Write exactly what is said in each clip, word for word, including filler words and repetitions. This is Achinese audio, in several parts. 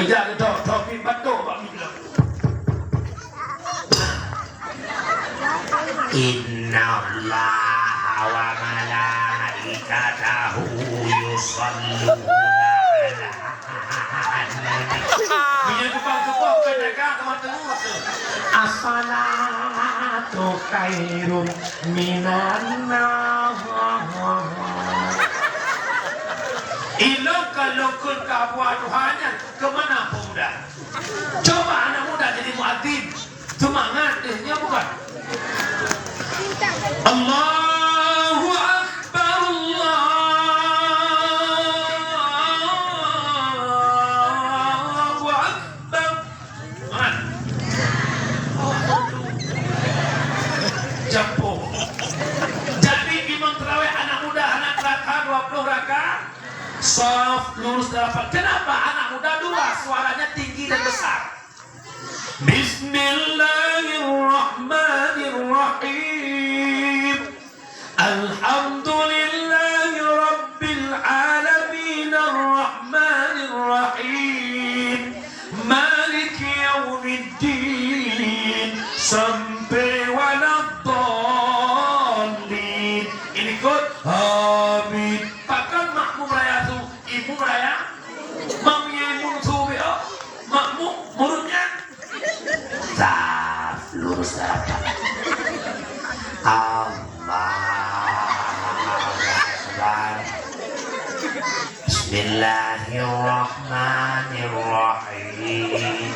Jak geudok, dok pih batuk bak mikrofon. Innallaha wa malaikatahu yusalluna 'alan nabi. Bila tukang keuboh ka jaga teuma teungoh tu. As-salatu khairum minan naum. Ilong ka lokon ka buah Tuhan nyan. Keu mana pemuda? Coba anak muda jadi muadzin. Seumangat deh, nyo bukan? Allahu Akbar, Allahu Akbar. Semangat. Jampo. Jadi imam tarawih anak muda hana raka dua puluh raka. Saf lurus dan rapat. Kenapa anak muda dua suaranya tinggi dan besar? Bismillahirrahmanirrahim. Alhamdulillahi rabbil alamin, arrahmanirrahim, maliki yaumiddin, sampai waladdallin. Ini kot, amin. Pakon makmum raya tu? Imum raya? Mak meunyoe imum su beu, makmum muridnya. Saf lurus rapat. Allahu Akbar. Bismillahirrahmanirrahim.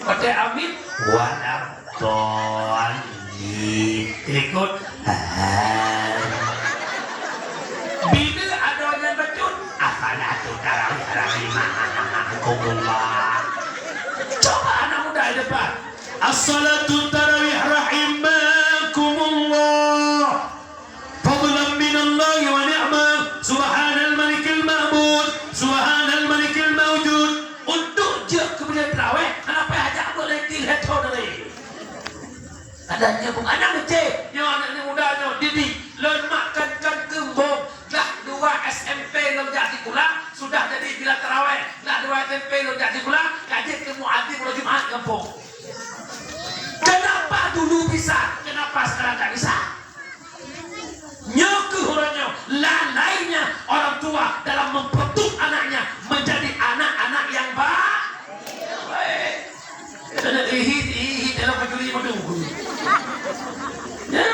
Pakai amin. Waladdallin. Berikut. Bila ada yang bacut, as-salatu tarawih rahimakumullah. Coba anak muda di depan. As-salatu tarawih rahimakumullah. Fadlan minallahi wa ni'mah. Subhanal malikil ma'bud. Subhanal malikil maujud. Untuk jeuet keu buleuen tarawih, kenapa hajat boleh tilhetoh dari? Ada nyoe bung anak meucé, nyoe aneuk muda nyoe didik, lôn mak kan kan keumbong, lah dua S M P lôn jak sikula, sudah jadi bila tarawih, lah dua S M P lôn jak sikula, ka jeuet keu muadzin uroe Jumat gampông. Kenapa dulu bisa, kenapa sekarang tak bisa? Nyoe keuh uroe nyoe, lalainya orang tua dalam membentuk anaknya menjadi anak-anak yang ba-, baik. Kena ihit, ihit dalam pencuri madu. Ya.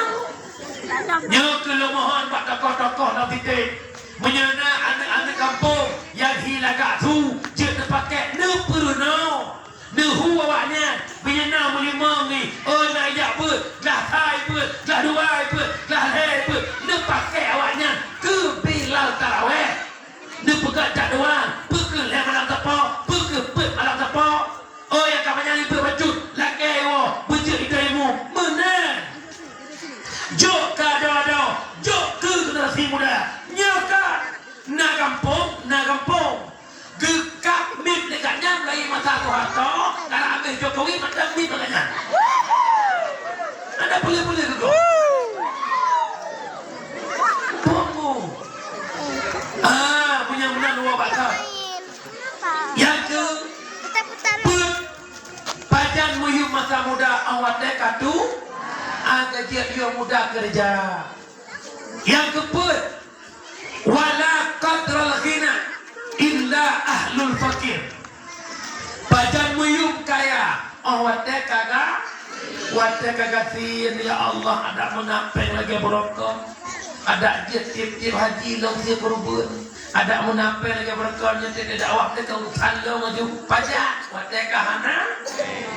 Nyoe keuh lôn mohon bak tokoh-tokoh lam tieb. Meunyoe na aneuk-aneuk gampông nyang hi lagak su, jeuet neupakék neupeurunoe. Neuhu awaknyan, meunyoe na meulimong ngi, oh na ijak beuet, glah hai beuet, glah duai beuet, glah lhèe beuet, neupakék awaknyan keu bilal taraweh. Neupeugah jadwal, peu kheueh lhèe malam sapo, peu kheueh peuet malam sapo. Oh, nyang ka manyang ipeue bacut, lakèe woe, beujeuet ita imum. Meunan. Jok keu adoe-adoe, jok keu generasi muda. Nyoe ka na gampông, na gampông. Geukab miet lé gata nyan, mulai masa Soeharto, karena habéh Jokowi, mantong miet lé gata nyan. Ada boleh-boleh tu. Tunggu. Ah, punya benar dua bahasa. Nyang keu peuet, pajan meuyuem masa muda, 'oh watèe ka tu, ah, ka jeuet yue muda keureuja. Nyang keu peuet, wala qadral ghina illa ahlul faqir. Pajan meuyuem kaya, 'oh watèe ka ga-, watèe ka gasien, ya Allah, adak meunan pèng lagèe beurokon. Adak jeuet tiep-tiep haji lôn sie keureubeuen. Adak meunan pèng lagèe beurokon nyoe teuh dakwah teuh ka urusan lôn laju. Pajan, watèe ka hana,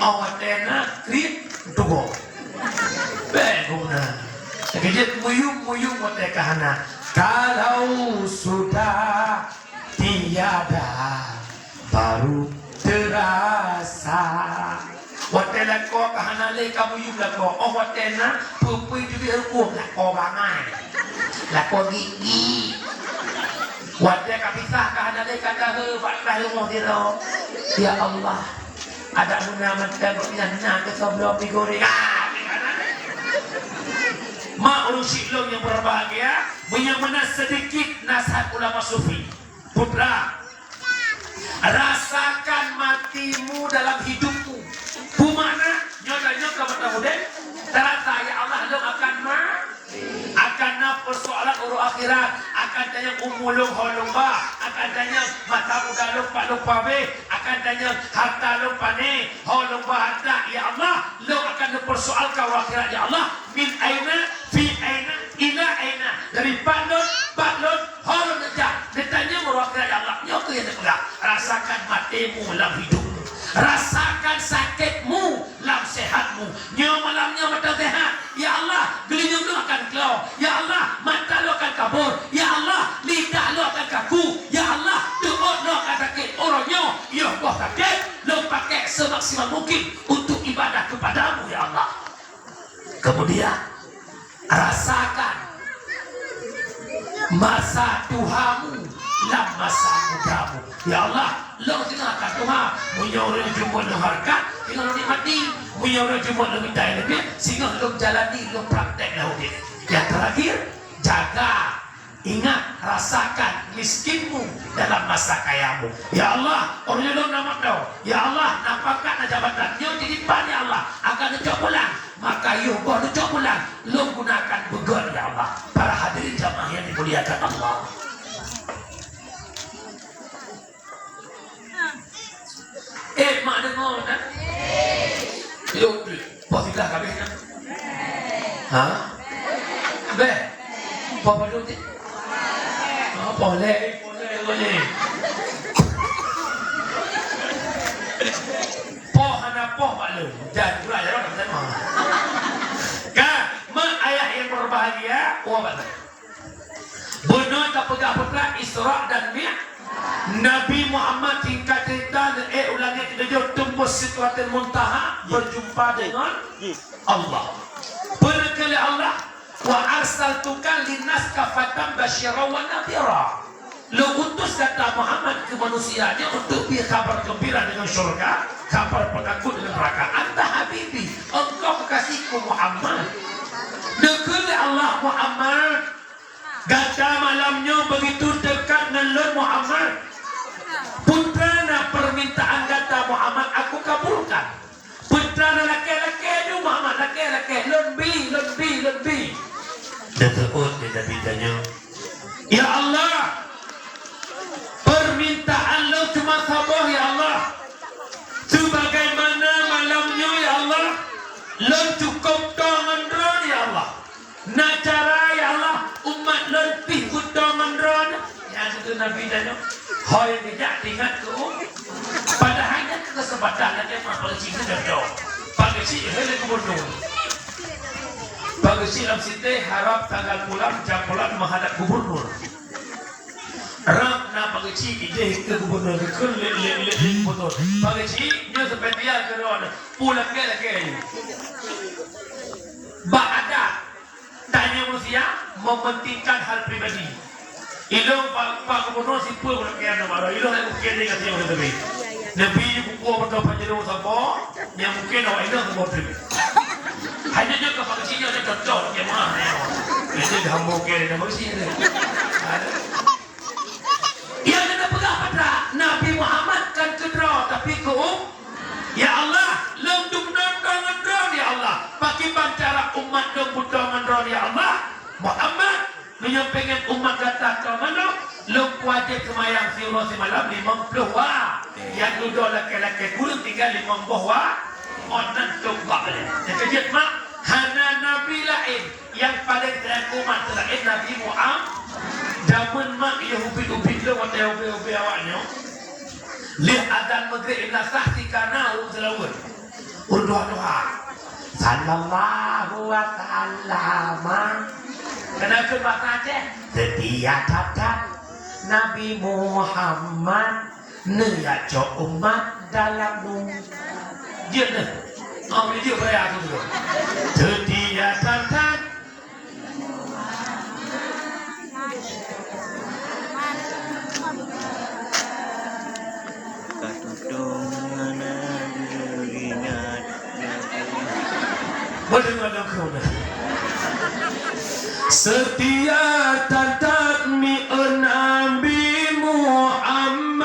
'oh watèe na, kriet, tugoe. Bèk guna. Teukeujeuet meuyuem-meuyuem watèe ka hana. Kalau sudah tiada, baru terasa. Watèe lakoe ka hana lé, ka meuyuem lakoe. 'Oh watèe na, peue-peue teubiet rukoh, lakoe bangai. Lakoe gik-gik. Watèe ka pisah ka hana lé, ka dahé bak teulah rumoh sidroe. Ya Allah, adak meunan mantong gobnyan na keu soe bloe mie goreng. Ah, mak ureueng syik lôn nyang berbahagia, meunyoe meunan sedikit nasihat ulama sufi. Putra, Rasakan matimu dalam hidupmu. Peue makna? Nyoe tanyoe ka meuteumudeh, tarasa, "Ya Allah, lôn akan ma-, akan na peusoalan uroe akhirat, akan tanyong umu lôn ho lôn ba, akan tanyong masa muda lôn pat lôn pabeh, akan tanyong harta lôn pané ho lôn ba harta. Ya Allah, lôn akan neupeusoalkan uroe akhirat, ya Allah." Min aina, fi aina, ila aina. Dari pat lôn, bak lôn, ho lôn neujak. Neutanyong uroe akhirat, ya Allah. Nyoe keuh nyang neupeugah. Rasakan matému lam hidupmu. Rasakan sakitmu lam sehatmu. Nyoe malam nyoe mata sehat. Ya Allah, geulinyueng lôn akan klo. Ya Allah, mata lôn akan kabur. Ya Allah, lidah lôn akan kaku. Ya Allah, tuot lôn akan sakit. Uroe nyoe, yoh boh sakit, lôn pakai semaksimal mungkin untuk ibadah kepadamu, ya Allah. Kemudian, rasakan masa tuhamu lam masa mudamu. Ya Allah, lôn singoh ka tuha, meunyoe ureueng jeuet lôn hareukat, singoh lôn nikmati, meunyoe ureueng jeuet lôn mita leubeh, singoh lôn jalani, lôn praktek lam udeb. Yang terakhir, jaga Ingat, rasakan miskinmu dalam masa kayamu. Ya Allah, ureueng nyoe lôn na meudo. Ya Allah, na pangkat, na jabatan. Nyoe jadi ban, ya Allah, akan neucok pulang. Maka yoh boh neucok pulang, lôn gunakan beugöt, ya Allah. Para hadirin jamaah yang dimuliakan Allah. Eh, mak deungoe na? Yuk, poh siblah ka abéh na? Ha? Beh. Poh padum cit? Ha, poh lhèe, poh lhèe, poh lhèe. Poh hana poh bak lôn. Jan pula jalan mak. Ka, mak ayah yang berbahagia, wah bak lôn. Bunoe tapeugah peue treuk Isra dan Mi-, Nabi Muhammad singkat cerita neuék u langét keutujôh teumbôh Sidratul Muntaha berjumpa dengan Allah. Peue neukheun lé Allah, "Wa arsaltuka linnas kaffatan basyiran wa nadhira." Lôn utus gata Muhammad keu manusia nyoe untuk bri khabar geumbira deungon syeuruga, khabar peutakot deungon neuraka. Anta habibi, engkau kekasihku Muhammad. Neukheun lé Allah Muhammad, Gata malam nyoe begitu dekat ngon lôn Muhammad. Peue treuk na permintaan gata Muhammad, aku kabulkan. Peue treuk na lakèe-lakèe nyoe Muhammad, lakèe-lakèe, lôn bi, lôn bi, lôn bi. Neuteuôt lé Nabi tanyoe, "Ya Allah, permintaan lôn cuma saboh, ya Allah. Sebagaimana malam nyoe, ya Allah, lôn cukôp toe ngon droeneuh, ya Allah." Na cara, ya Allah, umat lôn pih beutôi ngon droeneuh. Nyan keuh Nabi tanyoe, "Hôi geujak teuingat keu." Padahai nyan keuh keuseumpatan lagèe mak Pak Geuchik nyoe cocok. Pak Geuchik hei lé gubernur. Pak Geuchik lam sité harab tanggal bulan, jam bulan meuhadab gubernur. Rab na Pak Geuchik idéh keu gubernur, geukheun lé, lé, lé, lé gubernur. Pak Geuchik nyoe seupédia keu droeneuh, peue lakèe-lakèe nyoe. Bak adat, Tanyoe manusia mementingkan hal pribadi. Ilôn Pak, Pak Gubernur sipeue meulakèe aneuk baroe, ilôn hana mungken lé ka siyoe teubi. Neubri jih bukon meutoh pajero saboh, nyang mungken awak inong saboh teuk. Hanya nyoe ka Pak Geuchik nyoe cocok jeumaah nyoe. Jadi hamba keu Pak Geuchik nyoe. Nyang geupeugah peue treuk, Nabi Muhammad kan keu droe, tapi keu um-, ya Allah, lôn dum nonton ngon droe, ya Allah. Pakriban cara umat lôn beutôi ngon droe, ya Allah. Muhammad, meunyoe pengen umat gata ka manok, lôn wajéb seumayang siuroe simalam limong ploh wa. Nyang dudoe lakèe-lakèe kureueng tinggai limong boh wa. Oh, nan teumbak lé. Teukeujot mak, hana nabi laén. Nyang paleng sayang keu umat teulaén Nabi Muhammad. Jameun mak yoh ubit-ubit lom watèe ubé-ubé awak nyoe. Lheueh azan Maghrib lam sah sikana ureueng seulaweuet. Ureueng duha-duha. Sallallahu wa sallama. Keuneuk kheun basa Aceh. Seutia that-that Nabi Muhammad. Neujak cok umat dalam lôn. Jeuet deh. Oh, jeuet raya tu tu. Seutia that-that. Ka tutong hana geuingat. Beudeueng lam keu. Seutia that-that mi-, Nabi Muhammad.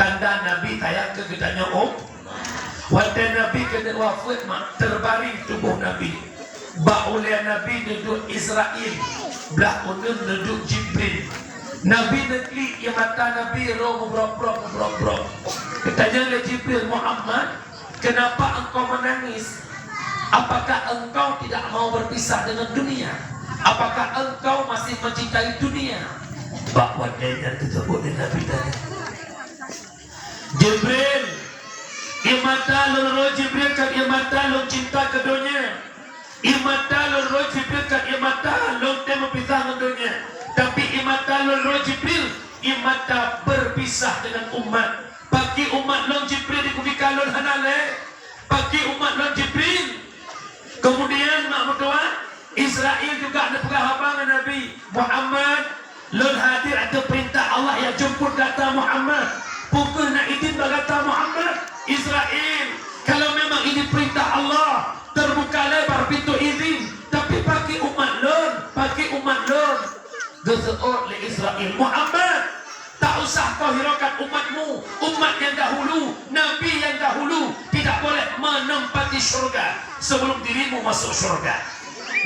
Tanda Nabi sayang keu geutanyoe, oh. Watèe Nabi keuneuk wafeuet, mak, teubaring tuboh Nabi. Bak ulèe Nabi neuduek Israil, blah uneuen neuduek Jibril. Nabi neuklik, ie mata Nabi rô meubrok-brok, meubrok-brok. Geutanyong lé Jibril, "Muhammad, kenapa engkau menangis? Apakah engkau tidak mau berpisah dengan dunia? Apakah engkau masih mencintai dunia?" Bak watèe nyan teuseubut lé Nabi tadi. Jibril, ie mata lôn rô Jibril kon ie mata lôn cinta keu donya. Ie mata lôn rô Jibril kon ie mata lôn tém meupisah ngon donya. Tapi ie mata lôn rô Jibril, ie mata berpisah dengan umat. Pakri umat lôn Jibril, di kutika lôn hana lé? Pakri umat lôn Jibril? Kemudian, mak meutuah, Israil juga neupeugah haba ngon Nabi, "Muhammad, lôn hadir ateueh peurintah Allah nyang jemput gata, Muhammad. Peu kheueh na idin bak gata, Muhammad?" "Israil, kalau memang ini perintah Allah, terbuka lebar pintu izin, tapi pakri umat lôn, pakri umat lôn." Geuseuôt lé Israil, "Muhammad, tak usah kau hiraukan umatmu, umat yang dahulu, nabi yang dahulu tidak boleh menempati syurga sebelum dirimu masuk syurga."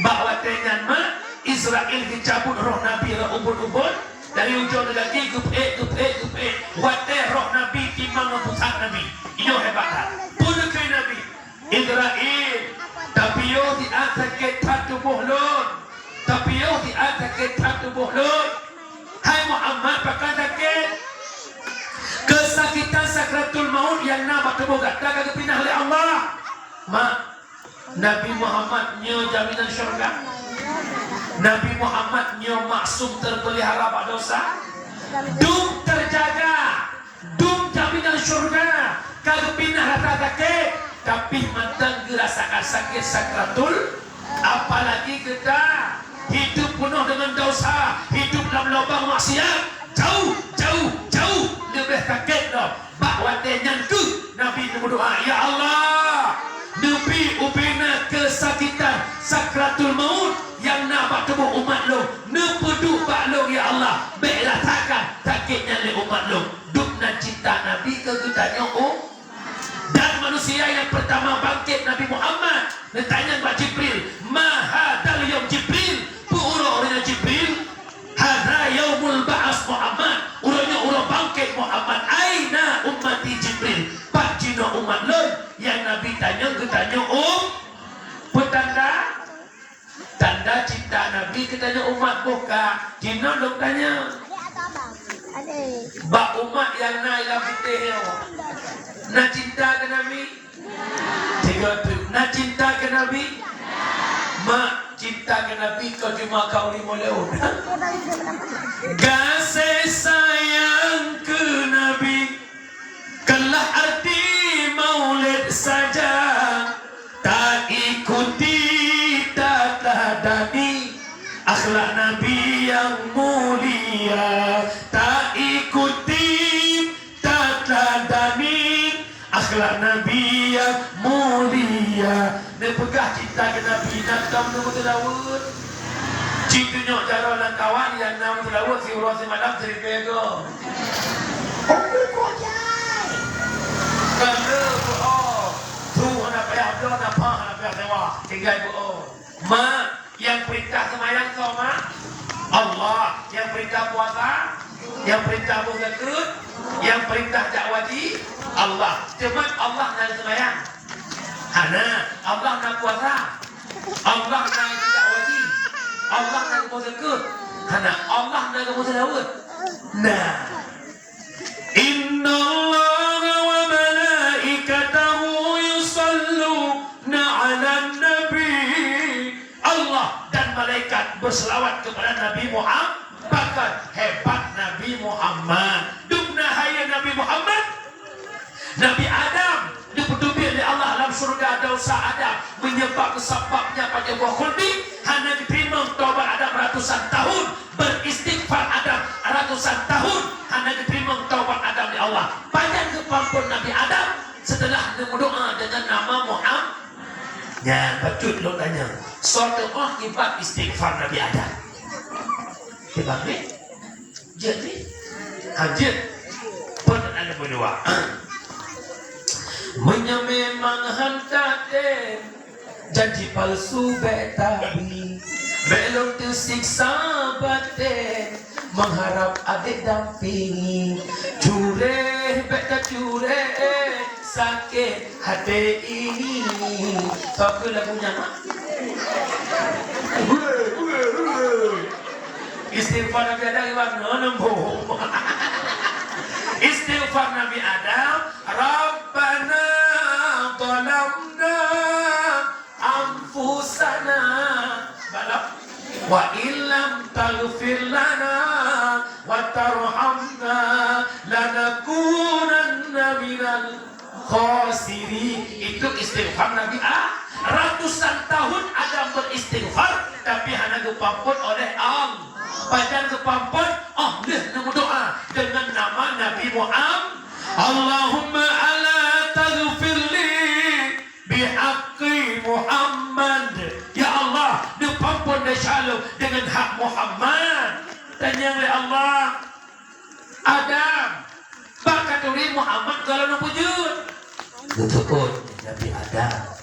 Bak watèe nyan, mak, Israil geucabut roh Nabi rot ubit-ubit, dari ujong gaki geupeuék, geupeuék, geupeuék. Watèe roh Nabi timang ngon pusat Nabi, nyoe hebat that. Peue geukheun Nabi, "Israil, tapiôh siat sakét that tuboh lôn. Tapiôh siat sakét that tuboh lôn." "Hai Muhammad, pakon sakét?" "Keusakitan sakratul maut nyang na bak tuboh gata ka geupinah lé Allah." Mak, Nabi Muhammad nyoe jaminan syurga? Nabi Muhammad nyoe maksum, terpelihara bak dosa? Dum teujaga, dum jaminan syurga, ka geupinah rasa sakét, tapi mantong geurasakan sakét sakratul. Apalagi gata hidup peunoh deungon dosa, hidup lam lubang maksiat, jauh, jauh, jauh, leubeh sakét lom. Bak watèe nyan kheueh Nabi neumeudoa, "Ya Allah, neubi ubena keusakitan sakratul maut nyang na bak tuboh umat lôn, neupeuduek bak lôn, ya Allah, bèk rasakan sakét nyan lé umat lôn." Dum na cinta Nabi keu geutanyoe, oh. Dan manusia nyang peurtama bangkét Nabi Muhammad, neutanyong bak Jibril, "Ma hadzal yaum Jibril?" Peue uroe nyoe Jibril? "Hadza yaumul ba'ats Muhammad." Uroe nyoe uroe bangkét Muhammad. "Aina ummati Jibril?" Pat jinoe umat lôn nyang Nabi tanyong geutanyoe, um? Peue tanda? Tanda cinta Nabi geutanyoe umat boh ka. Jinoe lôn tanyong. Bak umat nyang na lam bitéh nyoe, na cinta keu Nabi? Tiga tu, na cinta keu Nabi? Mak, cinta keu Nabi keu cuma kau lima leun. Gaséh sayang keu Nabi, kalah arti maulid saja. Taikuti, tateladani akhlak Nabi nyang mulia. Taikuti, tateladani akhlak Nabi nyang mulia. Neupeugah cinta keu Nabi, na tom neumeuseulaweuet? Cit tunyok jaroe lam kawan nyang na meuseulaweuet siuroe simalam siribèe goe. Uku kojai. Keuneuk beuo. Su hana payah bloe, nafah hana payah sewa. Tinggai beuo. Mak, nyang peurintah seumayang soe, Mak? Allah. Nyang peurintah puasa? Nyang peurintah boh zakeuet? Nyang peurintah jak haji? Allah. Teuma Allah na seumayang? Hana. Allah na puasa? Allah na jak haji? Allah na boh zakeuet? Hana. Allah na boh seulaweuet? Na. Innallaha wa malaikatahu yusalluna 'alan nabi. Allah dan malaikat berselawat kepada Nabi Muhammad. Pakon hebat Nabi Muhammad. Dumna hai Nabi Muhammad. Nabi Adam geupeuteubiet lé Allah lam syeuruga, dosa Adam meunyeubab, sababnya pajoh boh khuldi, hana geuteurimong taubat Adam ratusan tahun, beristighfar Adam ratusan tahun, hana geuteurimong taubat Adam lé Allah. Pajan geupeuampôn Nabi Adam? Seuteulah neumeudoa deungon nama Muhammad. Nyan bacut lôn tanyong, soe teungoh kiban istighfar Nabi Adam? Kiban ni? Jeuet ni? Ha, jeuet. Peuet aneuk meutuwah. Meunyoe memang han tatem, janji palsu bék tabi. Bék lôn teusiksa batén, mengharap adék dampingi. Curéh bék tacuréh, sakét hati ini. Soe keu lagu nyan, Mak? Istighfar Nabi Adam gimana? Nembung. Istighfar Nabi Adam, "Rabbana zalamna anfusana." Balam. "Wa illam taghfir lana wa tarhamna lanakunanna minal khasirin." Itu istighfar Nabi A. Ratusan tahun Adam beristighfar, tapi hana geupeuamphon oleh Allah. Pajan geupeuamphon? Oh, lheueh neumeudoa dengan nama Nabi Muhammad. Allahumma ala taghfirli bihaqqi Muhammad. Ya Allah, neupeuamphon desya lôn dengan hak Muhammad. Tanyong lé Allah, Adam, bak khanuri Muhammad gohlom neupeujeuet? Geuteuôt Nabi Adam.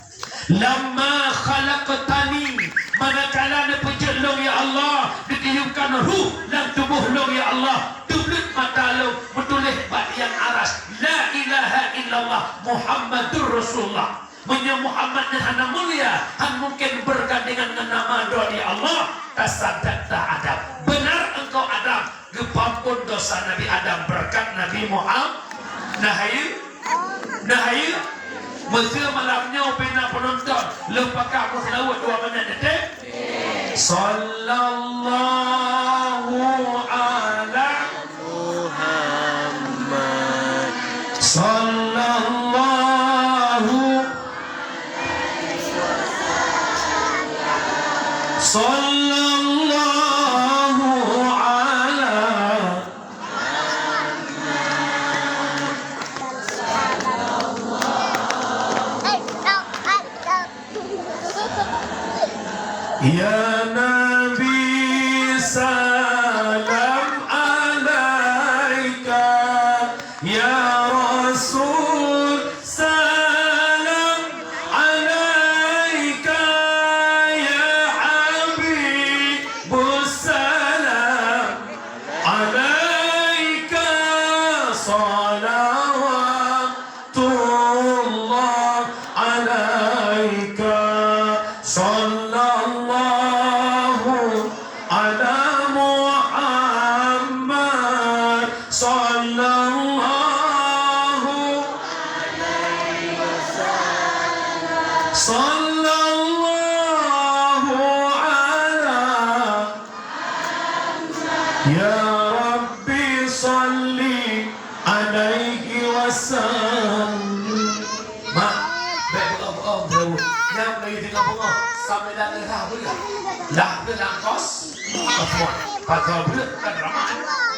Lamma khalaqtani, manakala neupeujeuet lôn, ya Allah, neutiupkan ruh lam tuboh lôn, ya Allah, teubleuet mata lôn, meutuléh bak liang aras, La ilaha illallah Muhammadur Rasulullah. Meunyoe Muhammad nyan hana mulia, han mungken bergandengan ngon nama droe di Allah, tasadaqta Adam. Benar engkau Adam, geupeuamphon dosa Nabi Adam beureukat Nabi Muhammad. Nah, hayeue? Nah, hayeue? Meuseu malam nyoe bina peunonton, lôn pakat meuseulaweuet dua menit, teuntèe? Sallallahu ala Muhammad. Sallallahu, sallallahu ala Ya Nabi, salam alaika. Ya Rasul, salam alaika. Ya Habibus, salam alaika. Salawat Salawatullah alaika, sallallahu ala Muhammad, sallallahu, sallallahu ala Ya Rabbi shalli alaihi wasallim. Mak, bèk beu'oh-beu'oh, bro. Nyang lagi teuka beungoh, sampai dah lheuh breuh. Lah breuh lam kos. Afwan. Pakai breuh kan ramah.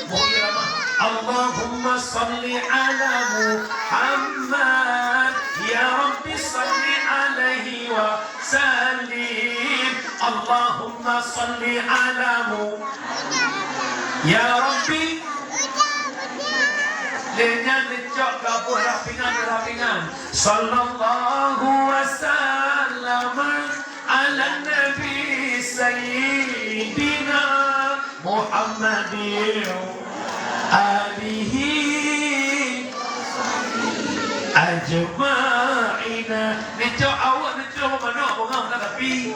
Muhyi ramah. Allahumma shalli ala Muhammad. Ya Rabbi shalli alaihi wa sallim. Allahumma shalli ala Mu-, Ya Rabbi. Lé nyan neucok gaboh rapingan, rapingan. Sallallahu wa sallama ala nabi sayyidina Muhammadin alihi ajma'ina. Neucok awak, neucok manok, bunga, tapi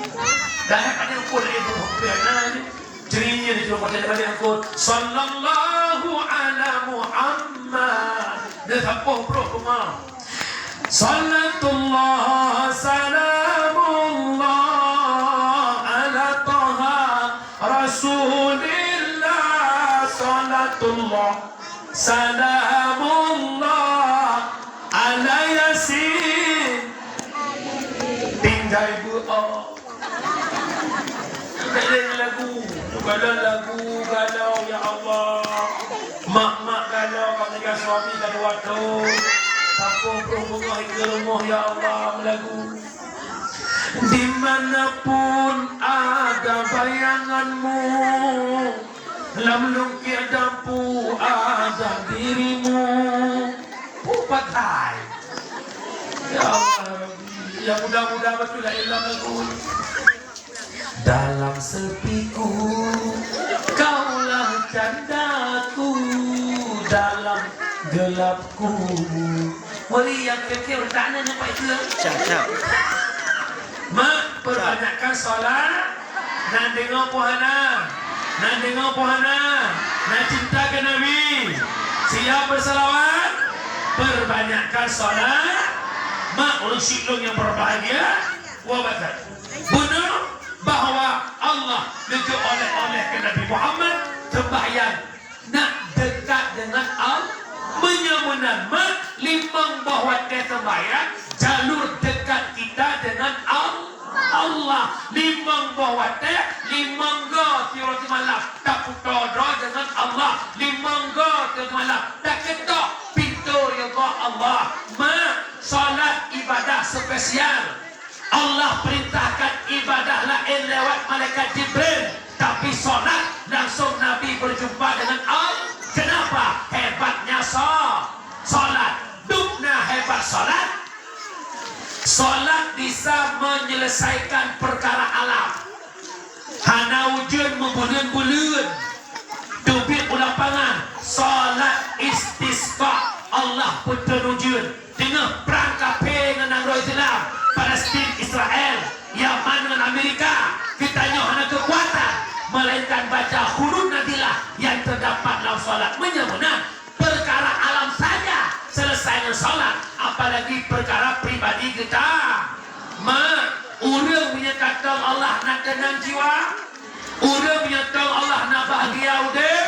dah ada pun ibu biar nanya. Ceria di rumah saya balik angkut. Sallallahu ala Muhammad. Dia sampung bro rumah. Salatullah salamullah ala Taha Rasulillah. Salatullah salamullah ala Yasin. Tinggai beu'oh. Bèk lé lagu. Galau lagu, galau, ya Allah. Mak-mak galau, ka tinggai suami ka dua thôn. Sampung pruh beungoh ikeue rumoh, ya Allah, meulagu. Di mana pun ada bayanganmu, Lam lungkiek dampu ada dirimu. Pupat hai. Ya Allah, yang muda-muda betul lah ilmu aku. Dalam sepiku, kaulah candaku, dalam gelapku. Wali yang kira-kira tak ada nampak itu. Siap, siap. Mak, perbanyakkan solat. Nak dengar puhana. Nak dengar puhana. Nak cinta ke Nabi. Siap bersalawat. Perbanyakkan solat. Mak, ulun syik lôn yang berbahagia. Wah, baca. Beuna bahwa Allah neujok oleh-oleh keu Nabi Muhammad sembahyang nak dekat dengan Allah. Meunyoe meunan mak, limong boh watée sembahyang jalur dekat kita dengan Al-, Allah. Limong boh watée, limong go siuroe simalam, taputo droe dengan Allah. Limong go siuroe simalam, taketok pintoe ridha Allah. Mak, solat ibadah spesial. Allah perintahkan ibadah laén lewat malaikat Jibril, tapi solat langsung Nabi berjumpa dengan Allah. Kenapa? Hebatnya so-, solat. Dubna hebat solat. Solat bisa menyelesaikan perkara alam. Hana ujeuen meubuleuen-buleuen. Teubiet u lapangan, solat istisqa, Allah peuteun ujeuen. Teungoh prang kafé ngon nanggroe Islam, Palestin, Israel, Yaman ngon Amerika, geutanyoe hana keukuatan, melainkan baca huruf nazilah yang terdapat dalam solat. Meunyoe meunan, perkara alam saja selesai ngon solat, apalagi perkara pribadi geuta. Mak, ureueng meunyoe ka tong Allah na keunong jiwa, ureueng meunyoe tong Allah na bahgia udeb,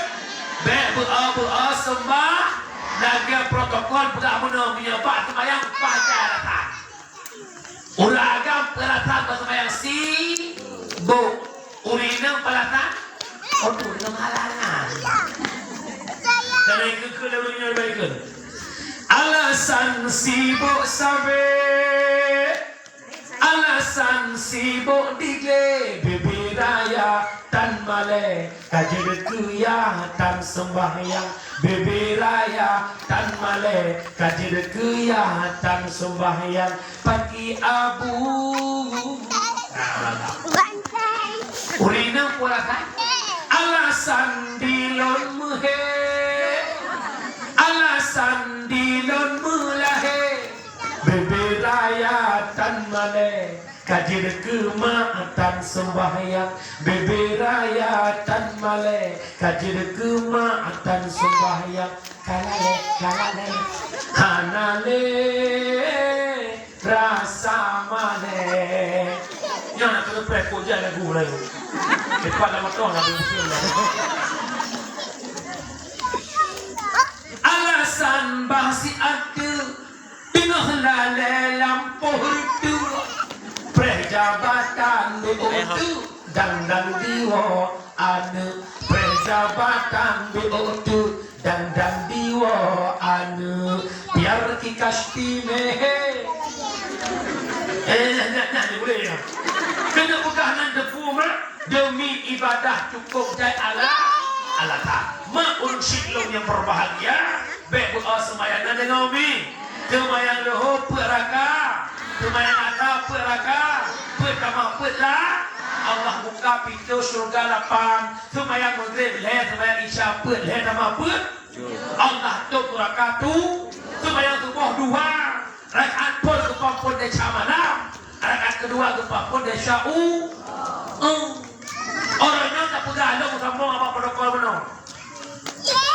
bék beu-o-beu-o seumbah, lagée protokol peugah bunoe meunyoe bak seumayang pakai alasan. Ureueng agam peurasaan bak seumayang sibok, ureueng inong peurasaan, oh, tu inong halangan. Kana ikeu-ikeu lé ureueng inong baikeu. Alasan sibok sabe. Alasan sibok digle, bebe raya tan malée, ka jeuet keu yah tan seumbahyang. Bebe raya tan malée, ka jeuet keu yah tan seumbahyang. Paki abu. Ureueng inong peurasaan. Alasan dilon meuhé. Alasan dilon meulahé. Bebe raya tan malée, ka jeuet keu mak tan seumbahyang. Bebe raya tan malée, ka jeuet keu mak tan seumbahyang. Ka lalée, ka lalée, hana lé rasa malée. Nyan na keuneuk preh kok jai lagu lalu. Depan lam moto na beungkén lah. Alasan bah si ateueh. Teungoh lalée lampôh reuteuek, preh jabatan di ateueh, dang-dang diwoe aneuk. Preh jabatan di ateueh, dang-dang diwoe aneuk. Biar ki kasti meuhé. Eh, nyan, nyan, nyan, boleh ya. Keuneuk peugah nan debu mak. Demi ibadah cukup jai ala-, alasan. Mak, ureueng syik lôn nyang berbahagia, bék beu-o seumayang na deungoe mi. Seumayang leuhô peuet raka, seumayang asar peuet raka, peuet tamah peuet la-, Allah buka pintoe syeuruga lapan. Seumayang Maghrib lhée, seumayang Isya peuet, lhée tamah peuet. Allah tôb raka tu, seumayang Suboh dua. Rakaat phôn geupampôn desya malam, rakaat keudua geupampôn desya u-, eum. Uroe nyoe tapeugah lôn sambông abang protokol bunoe.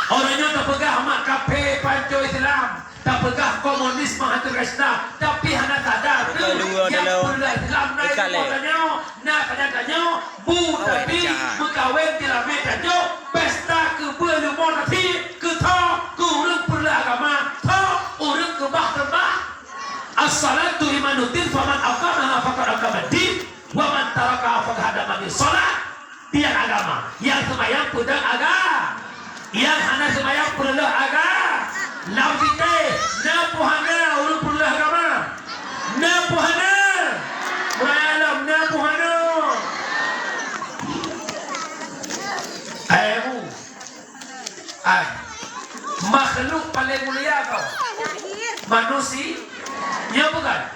Uroe nyoe tapeugah mak kafé pancôh Islam, tapeugah komunis meuhanco Islam, tapi hana sadar tu nyang peureuloh Islam na di tanyoe. Na sajan tanyoe, bu Nabi meukawen di Lamé Tanjong, pesta keu beulumoe nasi, keu tho, keu ureueng peureuloh agama, tho, ureueng keubah seumbah. As-salatu imaduddin, faman aqamaha faqad aqamaddin, wa man tarakaha faqad hadamaddin. Salat, tiang agama. Nyang seumayang peudong aga-, Nyang hana seumayang peureuloh aga-, lam sité, na peu hana ureueng peureuloh agama? Na peu hana? Ureueng alam, na peu hana? Hai, bu. Manusi-, ya bukan?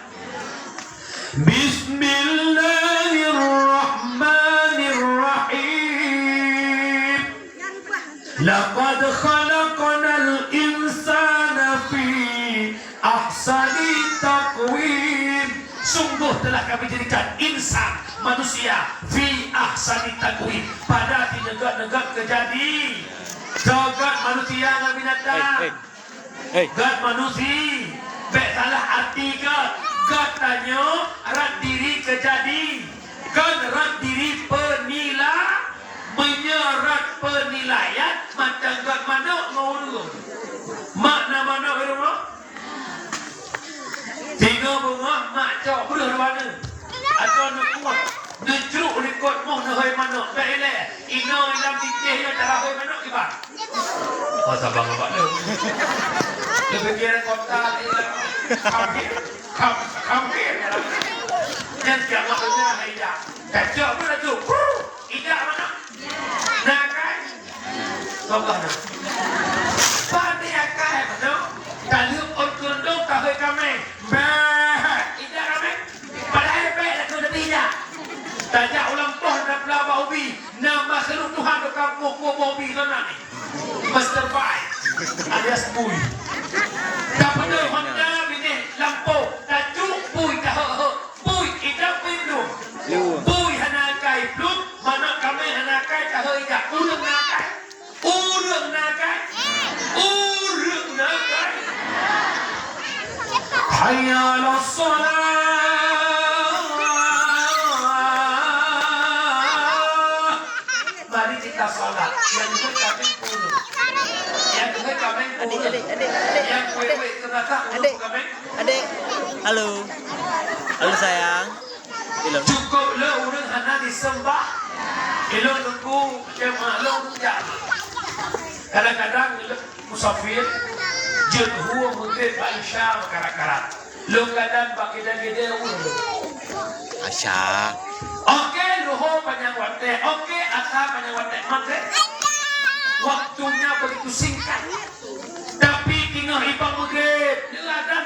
Bismillahirrahmanirrahim. Laqad khalaqnal insana fi ahsani taqwim. Sungguh telah Kami jadikan insan, manusia, fi ahsani taqwim, pada si neugöt-neugöt keujadi. Gét manusia ngon binatang. Hei, hei. Hei. Gét manusia, bék salah arti gét. Gét tanyoe rot diri keujadi. Kon rot diri peunila-, meunyoe rot peunilaian, macam gét manök ngon ureueng. Mak na manök ureueng? Singoh beungoh mak cok breuh dua neu. Atau neukuah, neucruk likot moh neuhôi manök. Bék ilée, inoe lam titéh nyoe cara hôi manök kiban. Oh, sabar abak lôn. Neupiké kota ni lah. Kambing, kam-, kambing. Nyan siapa punya hai dah. Kacau pun laju. Ijak manök? Na akai? Contoh na. Pane akai manök? Taleuek ôn keureueng, tahôi kaméng. Bèh! Ijak kaméng? Padahai bèk lakoe Nabi ijak. Tajak u lampôh na peula bak ubi, na makhluk Tuhan tukang kueh-kueh bak ubi, na ni. Master Pai alias Bui. Tapeudeuh Honda binéh lampôh, tacuk bui, taheuek-heuek. Bui, idang bui plueng. Plueng. Bui hana akai plueng, manök kaméng hana akai, tahôi jak. Ureueng na akai. Ureueng na akai. Ureueng na akai. Hayya 'alas shalah. Mari kita salat. Nyang keu kaméng ureueng. Nyang keu kaméng ureueng. Adik, adik, adik, adik. Nyang kuék-kuék keu gata ureueng kaméng. Adik. Halo. Halo, sayang. Ilôn. Cukup le ureueng hana disembah. Ilôn teungku jeuet maklum jak. Kadang-kadang ilôn musafir, jeuet hu Maghrib bak Isya meukarat-karat. Lôn gadang bak kidang-kidang ureueng. Asya. Oke, luhô panyang watèe. Oke, asa panyang watèe. Maghrib. Waktunya begitu singkat. Tapi teungoh ibang Maghrib, lheueh adan.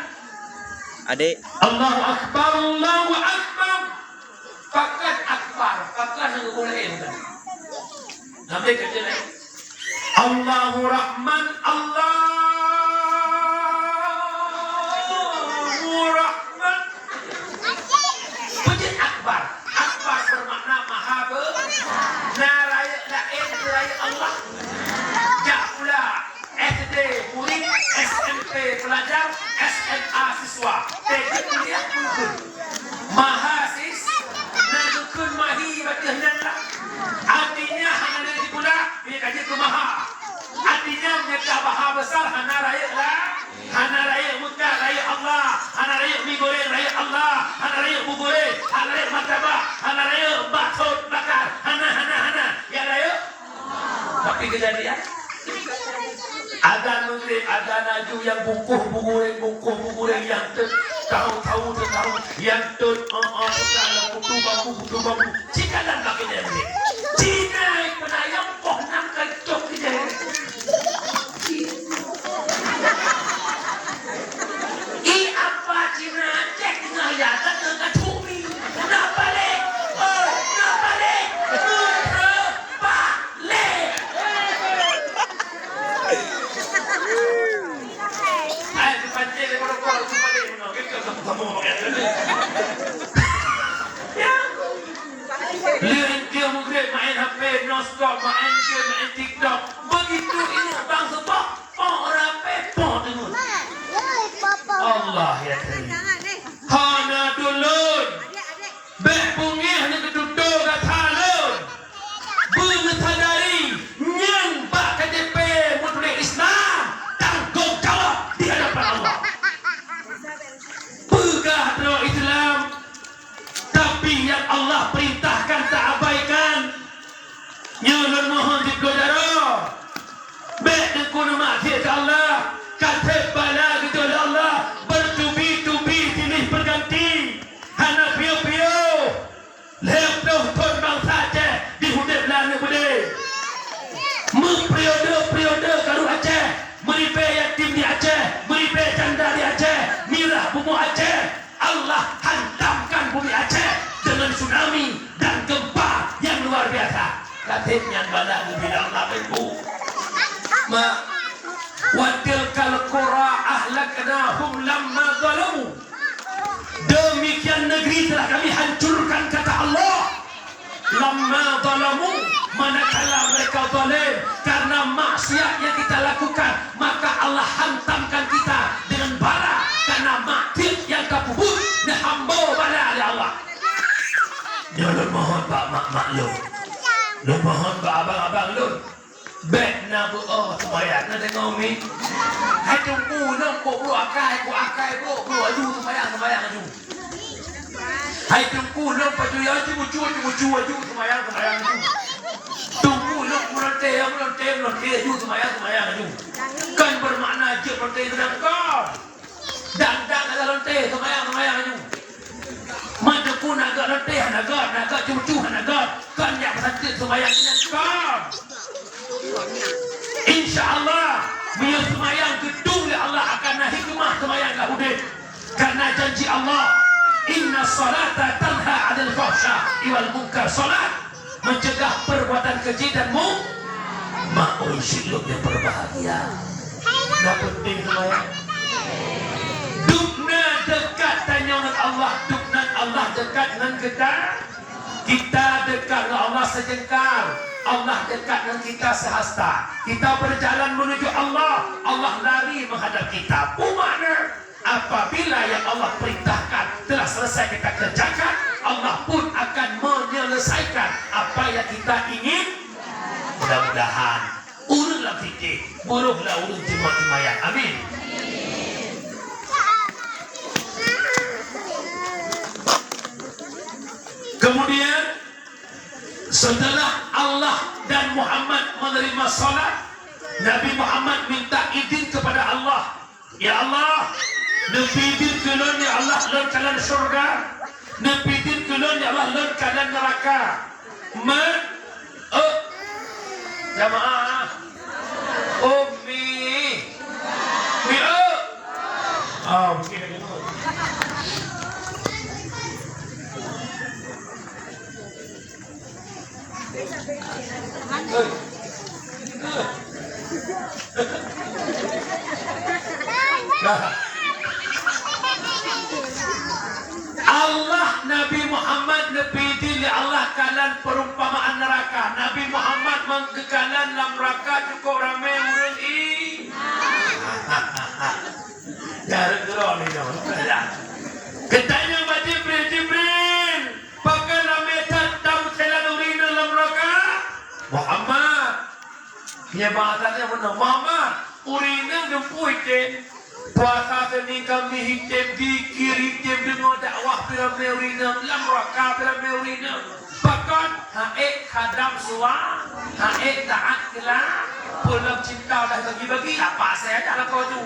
Adik. Allahu Akbar, Allahu Akbar. Pakon Akbar, pakon hana boleh. Nabi kata lain. Allahu Rahman, Allahu Rahman. Peue jeuet Akbar? Akbar bermakna maha be-, na rayeuk laén keu rayeuk Allah. Jak pula S D murid, S M P pelajar, S M A siswa. Teuka kuliah pun. Maha sis, na geukheun mahi bak nyan lah. Artinya hana lé sikula, dia ka jeuet keu maha. Artinya meunyoe ka maha besar hana rayeuk lah. Hana rayeuk meukat rayeuk Allah, hana rayeuk mi goreng rayeuk Allah, hana rayeuk bu goreng, hana rayeuk martabak, hana rayeuk bakso bakar, hana, hana, hana. Nyang rayeuk? Tapi keujadian. Adan Maghrib, adan laju nyang bungkôh bu goreng, bungkôh bu goreng nyang teut, tahu-tahu teutahu, nyang teut, oh, oh, bukan lah, kutu bambu, kutu bambu. Cit adan bak keuneuk. Cit ai peunayong poh nam ka cok keu jai. I apa Cina cek teungoh ya datang ka cumi. Na palék. Oi, na palék. Meureubah lé. Hai, dipancing daripada kau, dipancing meunoe. Kita sama-sama pakai. Ya. Lheueh engkeu Maghrib maén H P non-stop, maén game, maén TikTok. Begitu ingat bang seupôt, poh rapé, poh teungeut. Allah ya Karim. Hana tulôn. Bék beungéh nyang geututoe gata lôn. Beumeusadari nyang bak K T P meutuléh Islam tanggong jawab di hadapan Allah. Peugah droe Islam, tapi nyang Allah perintahkan taabaikan. Nyoe lôn mohon dikeue jaroe. Bék teungku neumaksiet keu Allah, ka sép bala geujoh lé Allah, bertubi-tubi Nyan bala geubilang lam ibu. Ma, "Wa tilkal qura ahlaknahum lamma zalamu." Demikian negeri telah Kami hancurkan, kata Allah. "Lamma zalamu," manakala mereka zalim karena maksiat yang kita lakukan, maka Allah hantamkan kita dengan bala karena maksiat yang tapubuet, neuhambo bala lé Allah. Nyoe lôn mohon bak mak-mak lôn. Lôn mohon bak abang-abang lôn. Bèk na beu-o seumayang, na deungö mi? Hai teungku lôn, kok brôk akai, kok akai brôk, brôk aju seumayang, seumayang aju. Hai teungku lôn, pajoh ya aju, aju, aju, aju, seumayang, seumayang aju. Teungku lôn, meulonte, meulonte, meulonte aju, seumayang, seumayang aju. Kan bermakna jeuet lonte seudangkan. Dang-dang na lonte, seumayang, seumayang aju. Man teungku na gèt lonte, hana gèt, na gèt cucu, hana gèt. Kan jak peusanteut seumayang nyan kan. Insya Allah, meunyoe seumayang geudong lé Allah akan na hikmah seumayang lam udép. Karena janji Allah, "Inna salata tanha 'anil fahsya'i wal munkar." Salat mencegah perbuatan keji dan mung-, mak oi syik lôn yang berbahagia. Dah penting seumayang. Dubna dekat tanyoe ngon Allah, dubna Allah dekat ngon kita. Kita dekat ngon Allah sejengkal, Allah dekat ngon kita sehasta. Kita berjalan menuju Allah, Allah lari menghadap kita. Peue makna? Apabila yang Allah perintahkan telah selesai kita kerjakan, Allah pun akan menyelesaikan apa yang kita ingin. Mudah-mudahan ureueng lam fikir, buruh lah ureueng jimat seumayang. Amin. Kemudian, setelah Allah dan Muhammad menerima salat, Nabi Muhammad minta izin kepada Allah, "Ya Allah, neubi idin keu lôn, ya Allah, lôn kalon syurga. Neubi idin keu lôn, ya Allah, lôn kalon neuraka." Ma, eh, jamaah. Ummi. Mi, eh. Ah, mungkin lagi tu. Allah, Nabi Muhammad neubi idin lé Allah kalon perumpamaan neuraka. Nabi Muhammad meugeukalon lam neuraka cukup ramé ureueng i-, Jareueng keudroe lé nyoe. Geutanyong bak Jibril, "Jibril, pakon ramé that tameukalon ureueng inong lam neuraka?" "Muhammad," nyan bahasa nyan meunan, "Muhammad, ureueng inong dumpeue item, puasa Senin Kamis item, zikir item, deungoe dakwah pih ramé ureueng inong, lam neuraka pih ramé ureueng inong." Pakon? Hana ék khadam sua-, hana ék taát keu la-, peue lom cinta dah bagi-bagi, apa asai dah lakoe tu.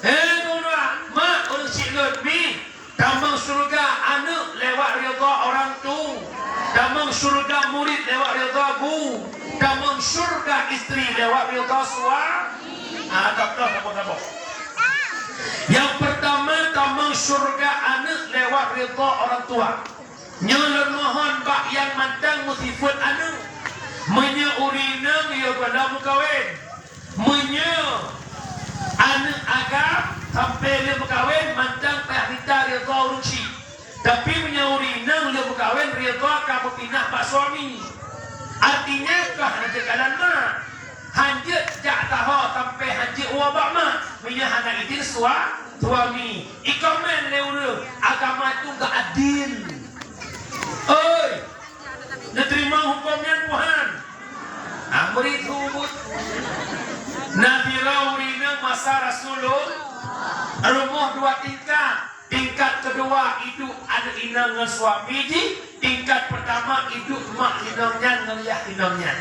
Hei, guna, mak, ureueng syik lôn, mi, tamong syeuruga aneuk lewat ridha orang tu, tamong syeuruga murid lewat ridha gu, tamong syeuruga isteri lewat ridha sua-, Ah, tak, tak, tak, tak. Nyang peurtama, tamong syeuruga aneuk lewat ridha orang tua. Nyoe lôn mohon bak nyang mantong meusifeuet aneuk. Meunyoe ureueng inong, yo gohlom meukawen. Meunyoe aneuk agam sampoe lheueh meukawen, mantong payah mita ridha ureueng syik. Tapi meunyoe ureueng inong lheueh meukawen, ridha ka meupinah bak suami. Artinya, ka hana jeuet kalon mak. Hanjeuet jak saho sampoe hanjeuet woe bak mak. Meunyoe hana idin sua-, suami. Ikomen lé ureueng, agama itu gak adil. Oi, neuteurimong huköm nyan Tuhan. Ah, meuri subut. Nabi Ibrahim masa Rasulullah, rumoh dua tingkat. Tingkat keudua, iduek aneuk inong ngon suami jih. Tingkat peurtama, iduek mak inong nyan ngon yah inong nyan.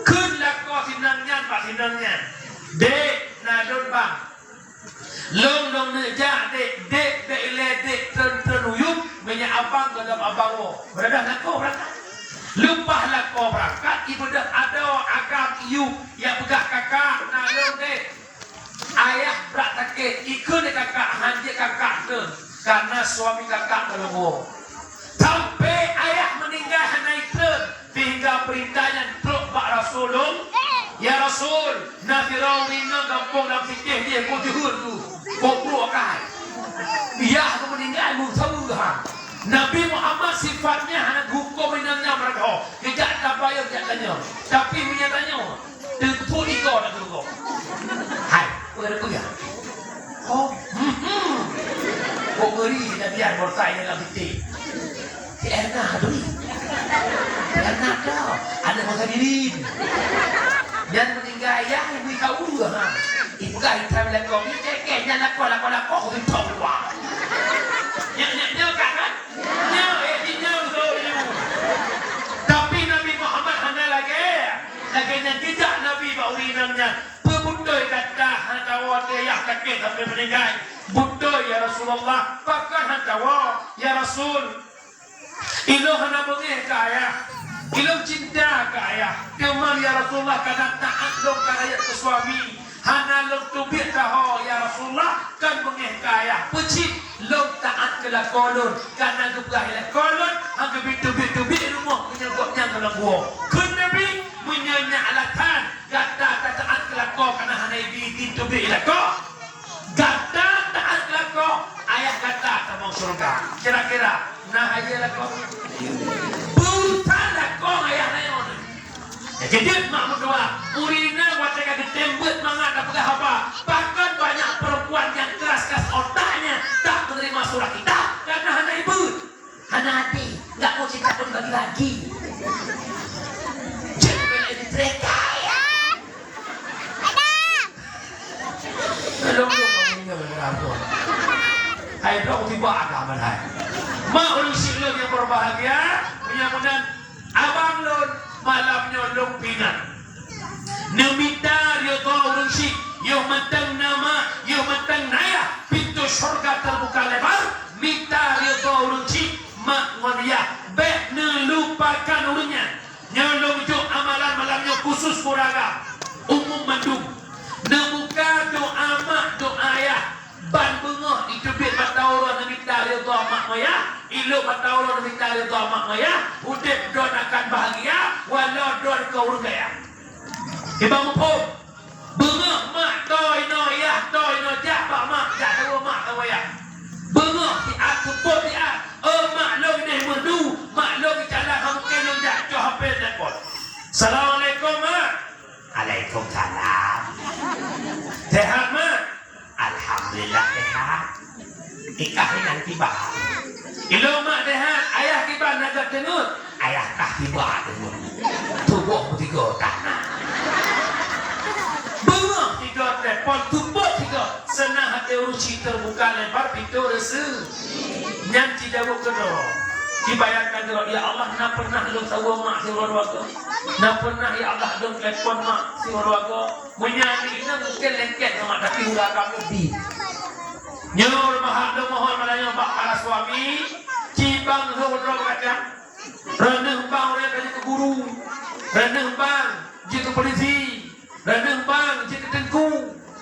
Kheun lakoe inong nyan bak inong nyan, "Dek, na lôn bang. Lôn lôn neujak, Dek. Dek bèk ilèe Dek treun-treun u yup, meunyoe abang gohlom abang woe." Beureudah lakoe beurangkat. Leupah lakoe beurangkat, ibeudôh adoe agam i yup, jak peugah, "Kakak, na lôn, Dek." Ayah brat sakét, ikheun lé kakak, hanjeuet kakak kheun, karena suami kakak gohlom woe. Sampoe Peurintah nyan trok bak Rasul lom, "Ya Rasul, na sidroe ureueng inong gampông lam Siteh jih, peue jeuhet keuh, peue brôk akai. Yah keuh meuninggai meusaweue ha." Nabi Muhammad sifatnya hana geuhuköm inong nyan meureugoe. Geujak tabayeue jak tanyoe. Tapi meunyo tanyoe, teupeu igoe na geurugoe. Hai, peue na peue? Oh, hmm, hmm. Kok ngeri kejadian bonsai nyan lam Siteh. Si Erna tu. Si Erna tu. Aneuk Musa Didin. Nyan meuninggai ayah, ibu ikau ureueng, ha. Ipeugah itra bilakong. Ni cekeh nyan lakoe, lakoe, lakoe, keu bintong luwa. Nyan, nyan, nyan kan, kan? Nyan, eh, nyan, nyan, nyan. Tapi Nabi Muhammad hana lagèe. Lagèe nyan geujak Nabi bak ureueng inong nyan. Peue beutôi gata hana tawoe ateueh yah sakét sampoe meuninggai? Beutôi, ya Rasulullah. Pakon hana tawoe, ya Rasul? Ilôn hana beungéh keu ayah. Ilôn cinta keu ayah. Teuma, ya Rasulullah, kadang taát lôn ka rayeuk keu suami. Hana lôn teubiet taho, ya Rasulullah, kon beungéh keu ayah. Peue cit? Lôn taát keu lakoe lôn. Kana geupeugah lé lakoe lôn, han geubri teubiet-teubiet rumoh meunyoe gobnyan ka lôn buoe. Kheun Nabi, meunyoe nyan alasan gata tataát keu lakoe kana hana ibi-ibi teubiet lakoe, gata taát keu lakoe, ayah gata tamong syeuruga. Kira-kira na hayeue lakoe? Beurusan lakoe ayah na nyoe. Jadi, mak meutuah, ureueng inong watèe ka geutem beuet mangat tapeugah haba, pakon banyak perempuan nyang keras-keras otaknya tak menerima surat kitab karena hana ibeut. Hana até, enggak mau cerita pun bagi-bagi. Jangan main lagi mereka, ya. Lôn lôn ngon meunyoe lôn rampok. Hai, droe tiba agam hai. Mak ulôn syiek lôn nyang berbahagia, meunyoe meunan abang lôn malam nyoe lôn pinah. Neumita ridha ureueng syiek, yoh mantong na mak, yoh mantong na yah, pintoe syeuruga teubuka lebar, mita ridha ureueng syiek, mak ngon yah, bèk neulupakan ureueng nyan. Nyoe lôn jok amalan malam nyoe khusus keu ureueng agam, umum mandum. Neubuka doa mak, doa ayah. Ban beungoh iteubiet mata uroe neumita ridha mak ngon yah, ilok mata uroe neumita ridha mak ngon yah, udép droe akan bahagia, walau droe ka ureueng kaya. Kiban muphom? Beungoh mak toe inoe yah, toe inoe jak bak mak, jak saweue mak saweue yah. Beungoh siat, seupôt siat, "Oh mak, lôn ideh meurdu, mak, lôn icalan, han mungken lôn jak, cok H P telepon." "Assalamualaikum, mak." "Waalaikumsalam. Sehat, mak?" "Alhamdulillah, sehat." "Ikah inan kiban?" "Ilôn mak sehat, ayah kiban na gét teungeut?" "Ayah kah tiba teungeut. Tuboh meusigoe tanah." Beungoh sigoe telepon, tuboh sigoe. Seunang até ureueng syiek teubuka lebar pintoe reuseuki. Nyan jijaweueb keudroe. Jibayangkan keudroe, "Ya Allah, na peunah lôn saweue mak siuroe dua goe? Na peunah, ya Allah, lôn telepon mak siuroe dua goe?" Meunyoe aneuk inong mungken lengket ngon mak, tapi ureueng agam leubeh. Nyoe meuhat lôn mohon meunyoe bak para suami, cibang lheueh droe gata. Reuneueng bang ureueng ka jeuet keu guru, reuneueng bang jeuet keu polisi, reuneueng bang jeuet keu teungku,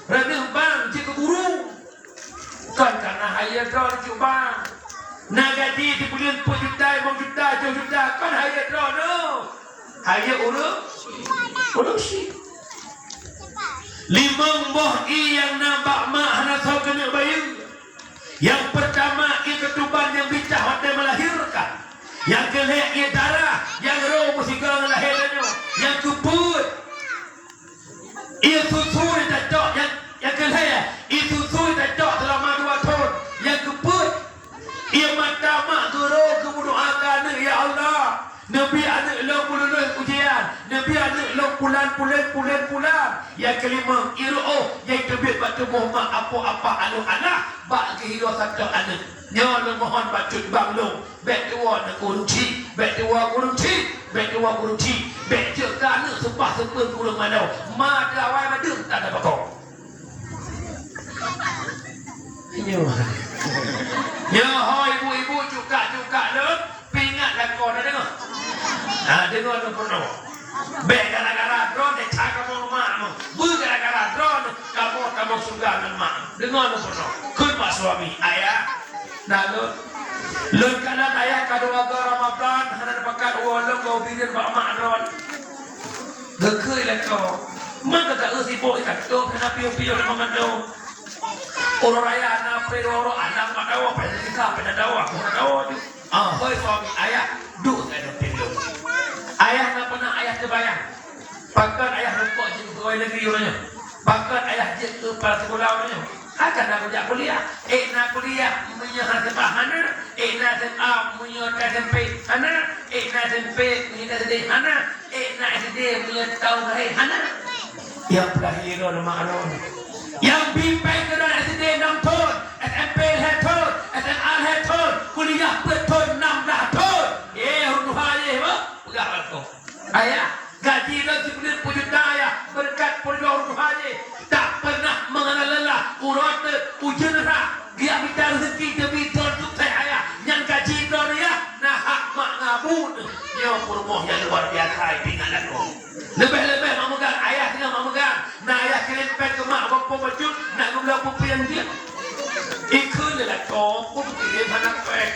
reuneueng bang jeuet keu guru. Kon kana hayeue droe jeuet bang. Na gaji sibuleuen peuet juta, limong juta, tujoh juta, kon hayeue droe nyoe. Hayeue ureueng, ureueng syiek. Limong boh ié nyang na bak mak hana soe keuneuk bayeue. Nyang peurtama, ié keutuban nyang bicah watèe meulahirkan. Nyang keulhèe, ié darah nyang rhô meusigoe ngon lahé tanyoe. Nyang keupeuet, ié susu nyang tacok, nyang, nyang keulhèe, ié susu nyang tacok seulama dua thôn. Nyang keupeuet, ié mata mak geurhô geumeudoa keu aneuk, "Ya Allah, neubi aneuk lôn meululus ujian, neubi aneuk lôn pulan, pulan, pulan, pulan." Nyang keulimong, ié ru'ôh nyang teubiet bak tuboh mak, apo apa aneuk alah bak geuhidroe satok aneuk. Nyoe lôn mohon bacut bang lôn, bèk tuwoe aneuk ureueng chik, bèk tuwoe ureueng chik, bèk tuwoe ureueng chik, bèk jeuet keu aneuk seupah seupeu ureueng manoe. Ma teuawai madeueng tak ada bakong. Nyoe. Nyoe ho ibu-ibu, cukak-cukak lôn, peuingat lakoe, na deungoe? Na deungoe lôn peurunoe. Bèk gara-gara droeneuh that kamoe mak nyoe. Beu gara-gara droeneuh kamoe tamong syeuruga ngon mak. Deungoe lôn peurunoe. Kheun bak suami, "Ayah, na lôn." Lôn kalon ayah ka dua goe Ramadan hana pakat woe lôn goe ubit bak mak droe. Geukheun lakoe. Man ka taeu sibok ikat top hana piôh-piôh lé mangando. Uroe raya na pre dua uroe anak mak dawa, pada nikah, pada dawa, pada dawa tu. Ah, hoi suami, ayah, duek ngon inong lôn. Ayah na pernah ayah teubayang. Pakon ayah rukok jeuet keu pegawai negeri uroe nyoe? Pakon ayah jeuet keu kepala sekolah uroe nyoe? Akan na kujak kuliah. Eh, na kuliah meunyoe hana seumah hana. Eh, na S M A meunyoe ta S M P hana. Eh, na S M P meunyoe ta S D hana. Eh, na S D meunyoe tahun lahé hana. Nyang peulahé droe mak droe. Nyang bi péng keunan S D nam thon, S M P lhèe thon, S M A lhèe thon, kuliah peuet thon, nam blah thon. Eh, ureueng tuha jih, bah, peugah bak lakoe. Ayah, gaji lôn sibuleuen peuet juta, Ayah, beureukat peujuang ureueng tuha jih. Tak pernah mengenal lelah, uroe teuk, ujeuen rhah, geujak mita rezeki demi droe sukses, Ayah. Nyan gaji droe, Ayah, na hak mak ngon abu. Nyoe peurumoh nyang luar biasa, ingat lakoe. Leubeh-leubeh mak meugang, ayah singoh mak meugang. Na ayah kirém péng keu mak, gampông bacut, nak geubloe peue-peue nyang jeuet. Ikheun lé lakoe, peue kirém hana péng.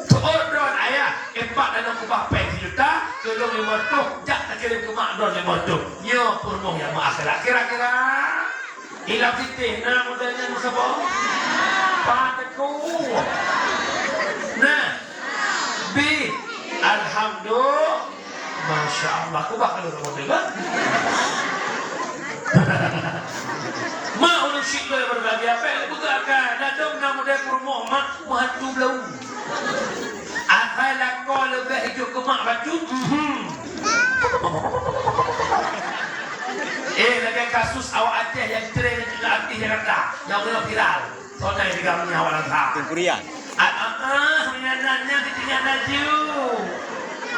Teuôt droen ayah, empat dalam kubah péng sijuta, keu lôn limong reutôh, jak takirém keu mak droen limong reutôh. Nyoe peurumoh nyang meuakhlak. Kira-kira Ilam siteh na model nyan meusaboh? Pat teungku. Nah. Bi. Alhamdulillah. Masya Allah. Kubah kalau model, bah. Mak ulun syik beureubagai apa yang buka kan. Ladom na model peurumoh mak meuhantu blau. Asai lakoe leubeh jok keu mak bacut. Mhm. Eh, lagèe kasus awak Aceh nyang trend nyang artis Jakarta, nyang uroe viral. Soe nyang digamnya awak Lansa. Teuku Rian. Ah, ah, ah, meunyan nyan, nyan ditinggai laju.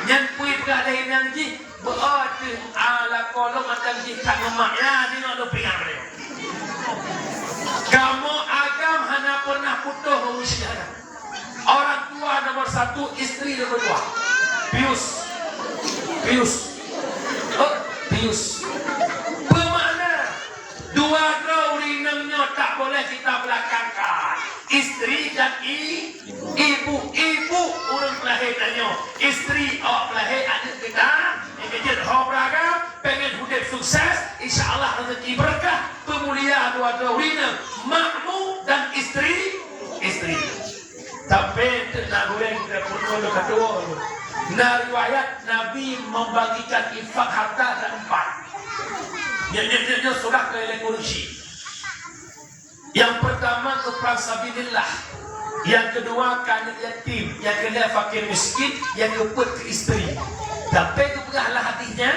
Nyan pui peugah lé inong jih, beu teuh, ah, lakoe lôn mantong jih that ngon mak. Ya, di nyoe lôn peuingat beuleue. Kamoe agam hana pernah putôh ngon musyidah agam. Orang tua nomor satu, istri nomor dua. Pius. Pius. Oh, pius. Bermakna, dua droe ureueng inong nyoe tak boleh kita belakangkan. Istri dan i-, ibu. Ibu ureueng peulahé tanyoe. Istri awak peulahé aneuk kita. Nyang keujeuet ho beuragam, pengen udép sukses, insya Allah rezeki berkah, peumulia dua droe ureueng inong. Makmu dan istri, istri. Tapi teuk na gurèng, teuk peurumoh lôn ka tuwo lôn. Na riwayat Nabi membagikan infak harta ada empat. Nyoe, nyoe, nyoe, nyoe surah keu lhèe Quraisy. Yang pertama keu perang sabilillah. Yang kedua keu aneuk yatim. Yang kelhèe fakir miskin. Yang keupeuet keu istri. Tapi geupeugah lam hadis nyan,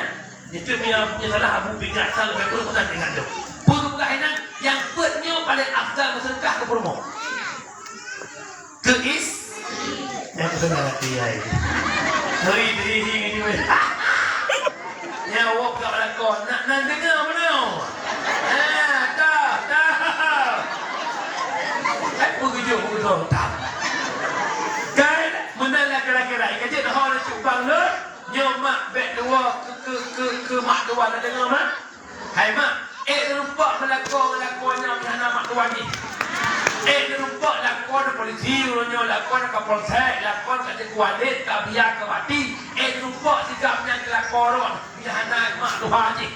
Itu yang, yang salah Abu Bingah, salah Abu Bingah, ingat tu. Peue geupeugah inan, nyang peuet nyoe paleng afdal meuseudekah keu peurumoh. Keu is-, nyang peuet hati ai. Ngeri diri gitu, eh. Nyawa pula lakon, nak nan dengar mana? Ah, dah, dah. Eh, begitu, begitu, dah. Kan, meunan lah kira-kira. Ikajik dah, dah cubang lu. Nyoe mak bèk dua keu, keu, keu, keu mak dua na deungoe mak. Hai mak, ék neureumpok meulakoe ngon lakoe nyan meuhana mak dua jih. Ék neureumpok lakoe ngon polisi uroe nyoe, lakoe ngon kapolsek, lakoe ngon ka jeuet keu walét, ka biya, ka bupati. Ék neureumpok sigam nyan keu lakoe droe meuhana mak dua jih.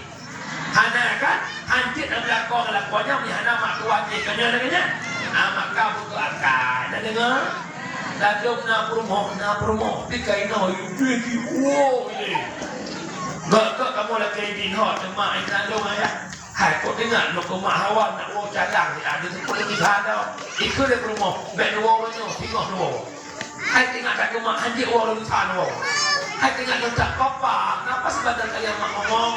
Hana kan? Hanjeuet na meulakoe ngon lakoe nyan meuhana mak dua jih, ka nyan lagèe nyan. Ah, maka beutôi akai. Na deungoe? Ladôm na peurumoh, na peurumoh, pi ka inoe, pi ki, woe, ye. Gak-gak kamoe lakèe jinoe, teuma ai ladôm ayah. Hai, kok teuingat lôn keu mak Hawa nak woe calang, ya, di teumpat lôn tuha dah. Ikheun lé peurumoh, bèk neuwoe nyoe, singoh neuwoe. Hai teuingat that keu mak, hanjeuet woe lôn tuha neuwoe. Hai teuingat lôn that papa, kenapa sih bandar kalian mak ngomong?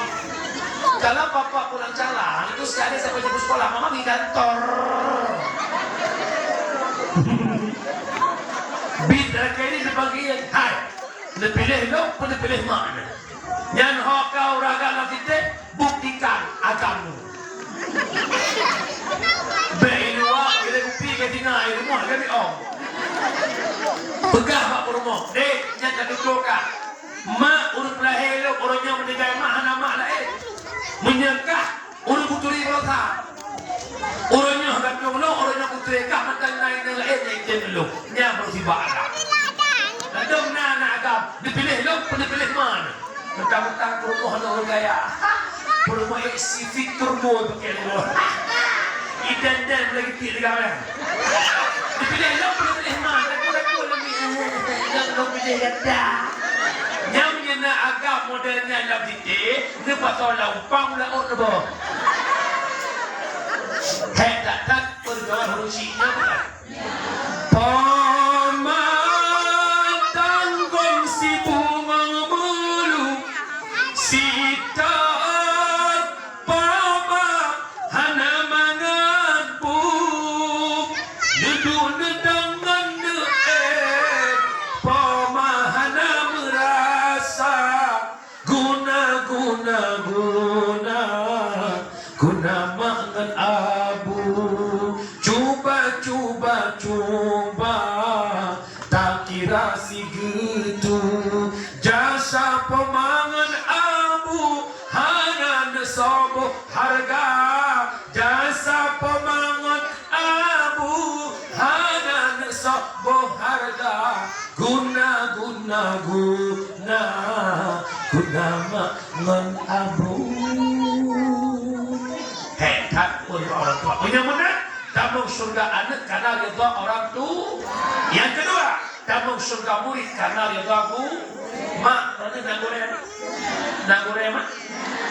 Kalau papa pulang calang, itu sehari sampai jemput sekolah, mama pergi kantor. Bit lagèe nyan dipanggil, hai, neupiléh lôn, pun neupiléh mak nyan. Nyan ho ka ureueng agam lam siteh, buktikan agammu. Bèk i luwa, ilèe kupi ka tinggai, i rumoh ka biôh. Peugah bak peurumoh, "Dek, nyan ka tutoe ka. Mak ureueng peulahé lôn, uroe nyoe meuninggai mak hana mak laén. Meunyoe kah, ureueng kuturi baroesa. Uroe nyoe gantung lôn, uroe nyoe kuturi kah, mantong na inong laén nyang item lôn." Nyan baru sibak agam. Mentang-mentang peurumoh nyoe gaya. Peurumoh Civic turbo pakai dulu. Idan-dan lagi tiek tiga orang. Tapi dah lom pun boleh mah, lagu-lagu lagi. Lom, lom pilih gata. Nyang meunyoe na agam model nyan lam titik, ni pasal lam umpang laôt neuboh. Hai, that-that peureugawan huruf syiek nyan bukan? Peumatanggong sibungong bulu, sitat pama hana mangat bu, neuduek neudang ngon neuék, pama hana meurasa. Guna, guna, guna, guna mak ngon abu. Cuba, cuba, cuba, takira sigeutue. Jasa peumangon abu hana neusoe boh hareuga. Jasa peumangon abu hana neusoe boh hareuga. Guna, guna, guna, guna mak ngon abu. Hé, that pun orang tua. Meunyoe meunan, tamong syurga aneuk karena ridha orang tu. Nyang keudua, tamong syurga murid karena ridha gu-, mak. Mana na gurée? Na gurée, mak?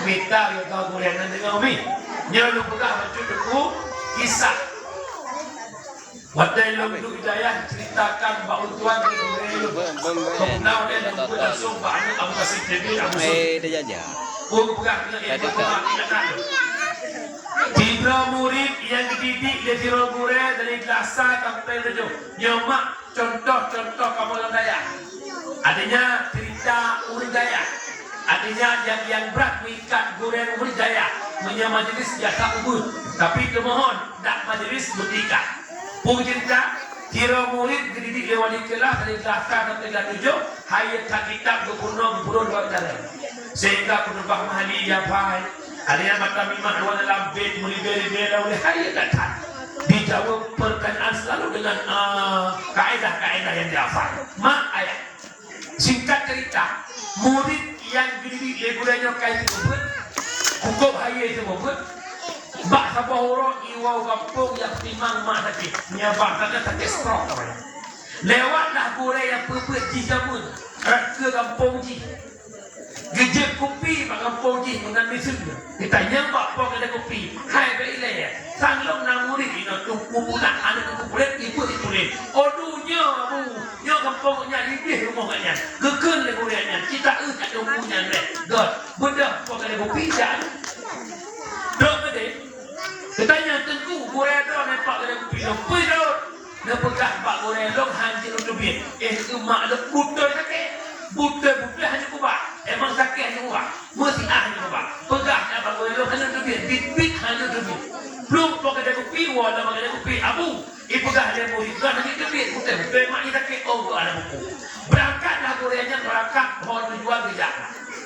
Mita ridha gurée nyan deungoe mi. Nyoe lôn peugah bacut teungku kisah. Watée lôn duek di dayah ceritakan bak ureueng tuan di gurée lôn. Kok na watée lôn peuet langsung bak aneuk Abu Qasim T B Abu Sun. Ureueng peugah keuneuk ilmu Quran ingat that. Sidroe murit nyang geudidik lé sidroe gurée dari kelas sa sampai tujoh. Nyoe mak contoh-contoh kamoe lam dayah. Artinya cerita ureueng dayah. Artinya nyang, nyang brat meuikat gurée ngon murit dayah. Meunyoe majelis biasa ubeuet, tapi teumohon dak majelis beuikat. Peue cerita, sidroe murit geudidik lé wali kelas dari kelas sa sampai kelas tujoh, hayeue that kitab geupeurunoe, geupeurunoe dua cara. Sehingga peuneubah mahali ya pai, ada nyang mata mimak dua dalam bét meuribée-ribée lalu lé hayeue that-that. Dijaweueb pertanyaan selalu dengan, ah, kaedah-kaedah nyang dihafal. Mak ayah. Singkat cerita, murit nyang geudidik lé gurée nyoe ka jiteubiet, kukôb hayeue jiteubiet, bak saboh uroe iwoe gampông nyang timang mak sakét, nyang bak sakét stroke. Lewatlah gurée nyang peubiet jih jameun rot keu gampông jih. Geujeuet kupi bak gampông jih meunan miseue. Geutanyong bak po keudè kupi, "Hai bèk ilèe, sang lôn na murit inoe Teungku Bulat aneuk Teungku Pulet, ibuet i Pulet." "Oh, donya, Abu, nyoe gampông nyan leubeh rumoh gobnyan." Geukheun lé gurée nyan, "Ci taeu that Teungku nyan lé." Göt, beudôh po keudè kupi jak. Trok keudè. Geutanyong Teungku, gurée droe nyan pat keudè kupi lôn. "Peue rhot?" Neupeugah bak gurée, "Lôn hanjeuet lôn teubiet." "Eh, keu mak lôn, beutôi sakét." "Beutôi-beutôi hanjeuet kuba." "Emang sakét hanjeuet kuba?" "Meusiah hanjeuet kuba." Peugah nyan bak gurée, "Lôn hanjeuet lôn teubiet, biet-biet hanjeuet lôn teubiet." Plueng po keudè kupi, woe lom keudè kupi, "Abu," ipeugah lé murit, "Lôn hanjeuet teubiet, beutôi-beutôi mak jih sakét." Oh, geuh aneuk buku. Beurangkatlah gurée nyan, beurangkat ho tujuan geujak.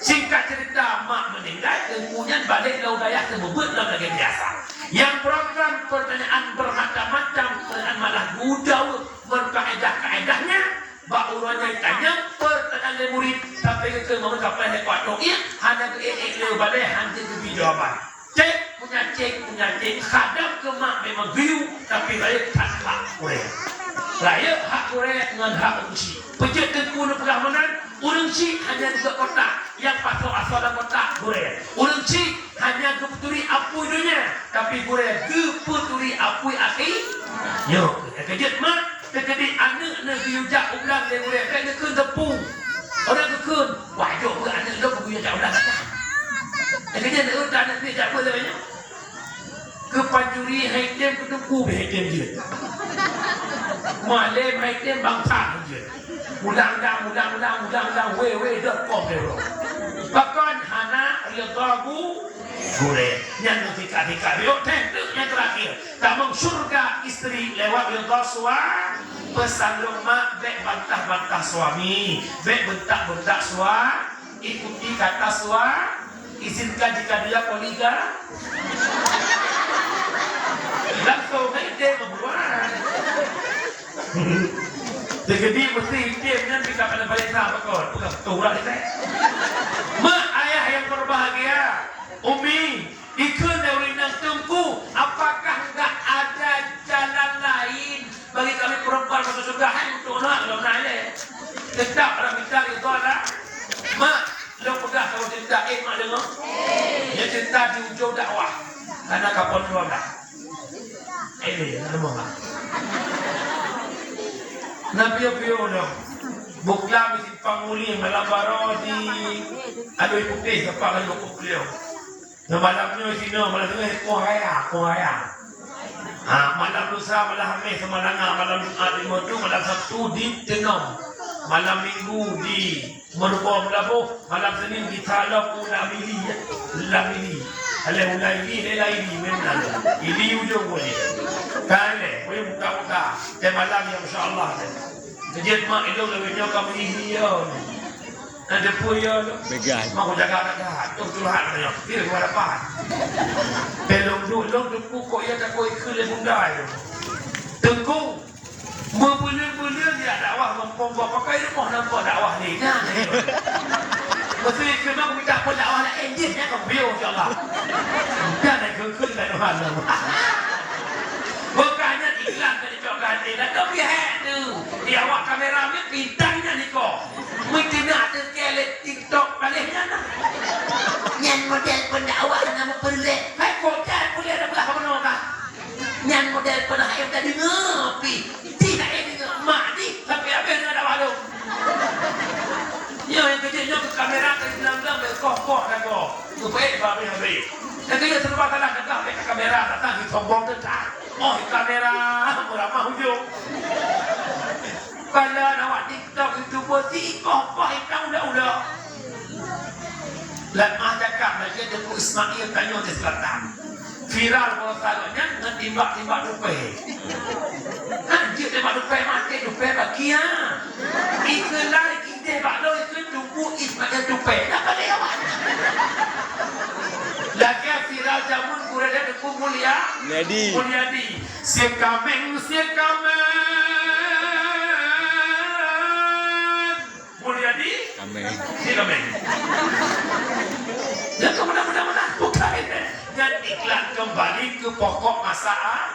Singkat cerita, mak meuninggai, teungku nyan balek lam dayah teubeubeut lom lagée biasa. Nyang program pertanyaan bermacam-macam, pertanyaan malah geujaweueb meukaedah-kaedahnya. Bak uroe nyan tanyong pertanyaan lé murit, sampai geukheun meunyoe ka preh lé Pak Toib, hana geuék-ék lé balée, hanjeuet geubri jawaban. Cek punya cek punya cek, hadab keu mak memang geuyue, tapi rayeuk that hak gurée. Rayeuk hak gurée ngon hak ureueng chik. Peue jeuet teungku neupeugah meunan, ureueng chik hanya duek kotak, nyang pasoe asoe lam kotak gurée. Ureueng chik hanya geupeuturi apui donya, tapi gurée geupeuturi apui akhé. Nyoe keuh nyang keujeuet mak, teukeudi aneuk neuh geuyue jak u blang lé gurée, bèk neukheun teupeu. Orang geukheun, "Wah, jok beuet aneuk lôn geuyue jak u blang." Teukeudi aneuk lôn, aneuk pih jak beuet lé nyoe. Keu pancuri hai tem, keu teungku bèk hai tem jeuet. Malém hai tem bangsa jeuet. Ulang-ulang, ulang-ulang, ulang-ulang, wé, wé, dot com deh, bro. Pakon hana ridha gu-, gurée. Nyan tika-tika. Yuk, teh, tu nyang terakhir. Tamong syurga isteri lewat ridha sua-, pesan lôn mak, bèk bantah-bantah suami, bèk bentak-bentak sua-, ikuti kata sua-, izinkan jika dia poliga-, langsung hai tem meubuet. Teukeudi meusti item nyan pih ka pada balesa pakon, peugah beutôi urat item. Meuh, Umi, ikheun lé ureueng inong, "Teungku, apakah enggak ada jalan lain bagi kami perempuan masuk surga?" Hai, untuk nak, kalau nak, ya. Tetap orang minta ridha lah. Mak, lo peugah kamu cerita, eh, mak dengar. Ya, cerita di ujung dakwah. Karena kapon dua dah. Eh, nama. Nabi Nabi Allah. Buklam di simpang mulia, malam baroe di Alui Putih, tempat lalu buklam. Nah, malam nyoe sinoe, malam nyoe Kuah Raya, Kuah Raya. Ha, malam lusa, malam Hamis, Samalanga, malam Jumat di Metu, malam Sabtu di Teunong, malam Minggu di Meureubo Meulaboh, malam Senin di Salok u Lamili, ya. Lamili. Alah u Laili, lé Laili, memang. Ili ujong boleh. Kan, lé, boleh buka-buka. Dan malam yang insya Allah. Kejut mak ilong lewat nyoe ka meulihi, ya. Ada pun ya. Begal. Mau jaga anak dah. Tu curhat dia. Dia kepada apa? Belum dulu, dulu kok ya tak kau ikut le bunda ya. Teungku, meubuleuen-buleuen ya dakwah gampông gua pakai rumah nampak dakwah ni. Nah, nah. Mesti kena minta pun dakwah nak enjin ya kau bio insya Allah. Dan nak kekun dan Allah. Bukannya iklan tadi cok ganti dah tu pihak tu. Di awak kamera ni bintangnya ni kau. Mungkin nak ada kelet TikTok paling nyan. Nyan model pendakwah nama perlek. Hai kocak boleh ada belah apa nama kah? Nyan model pernah ayah dah dengar pi. Ti tak ayah dengar mak ni sampai habis dengar dakwah tu. Nyoe yang kecil nyoe ke kamera tadi bilang-bilang dah koh-koh dah koh. Kebaik bah habis-habis. Yang kecil serba salah dengar mereka kamera datang di sombong tu tak. Oh kamera beramah hujung. Bala awak TikTok, YouTuber, si ikoh-koh itam uda-uda. Lam ah cakap lagi Teungku Ismail tanyoe di selatan. Viral bawah salok nyan ngon timbak-timbak dupe. Kan jeuet timbak dupe maté dupe bakia. Ikelai ideh bak lo ikeu Teungku Ismail dupe. Dah pandai awak. Lagi viral jameun gurée dia Teungku Mulia. Mulyadi. Mulyadi. Sikameng, sikameng. Mulyadi? Amin. Sikameng. Jangan kemana-mana. Bukan. Dan iklan kembali ke pokok masalah.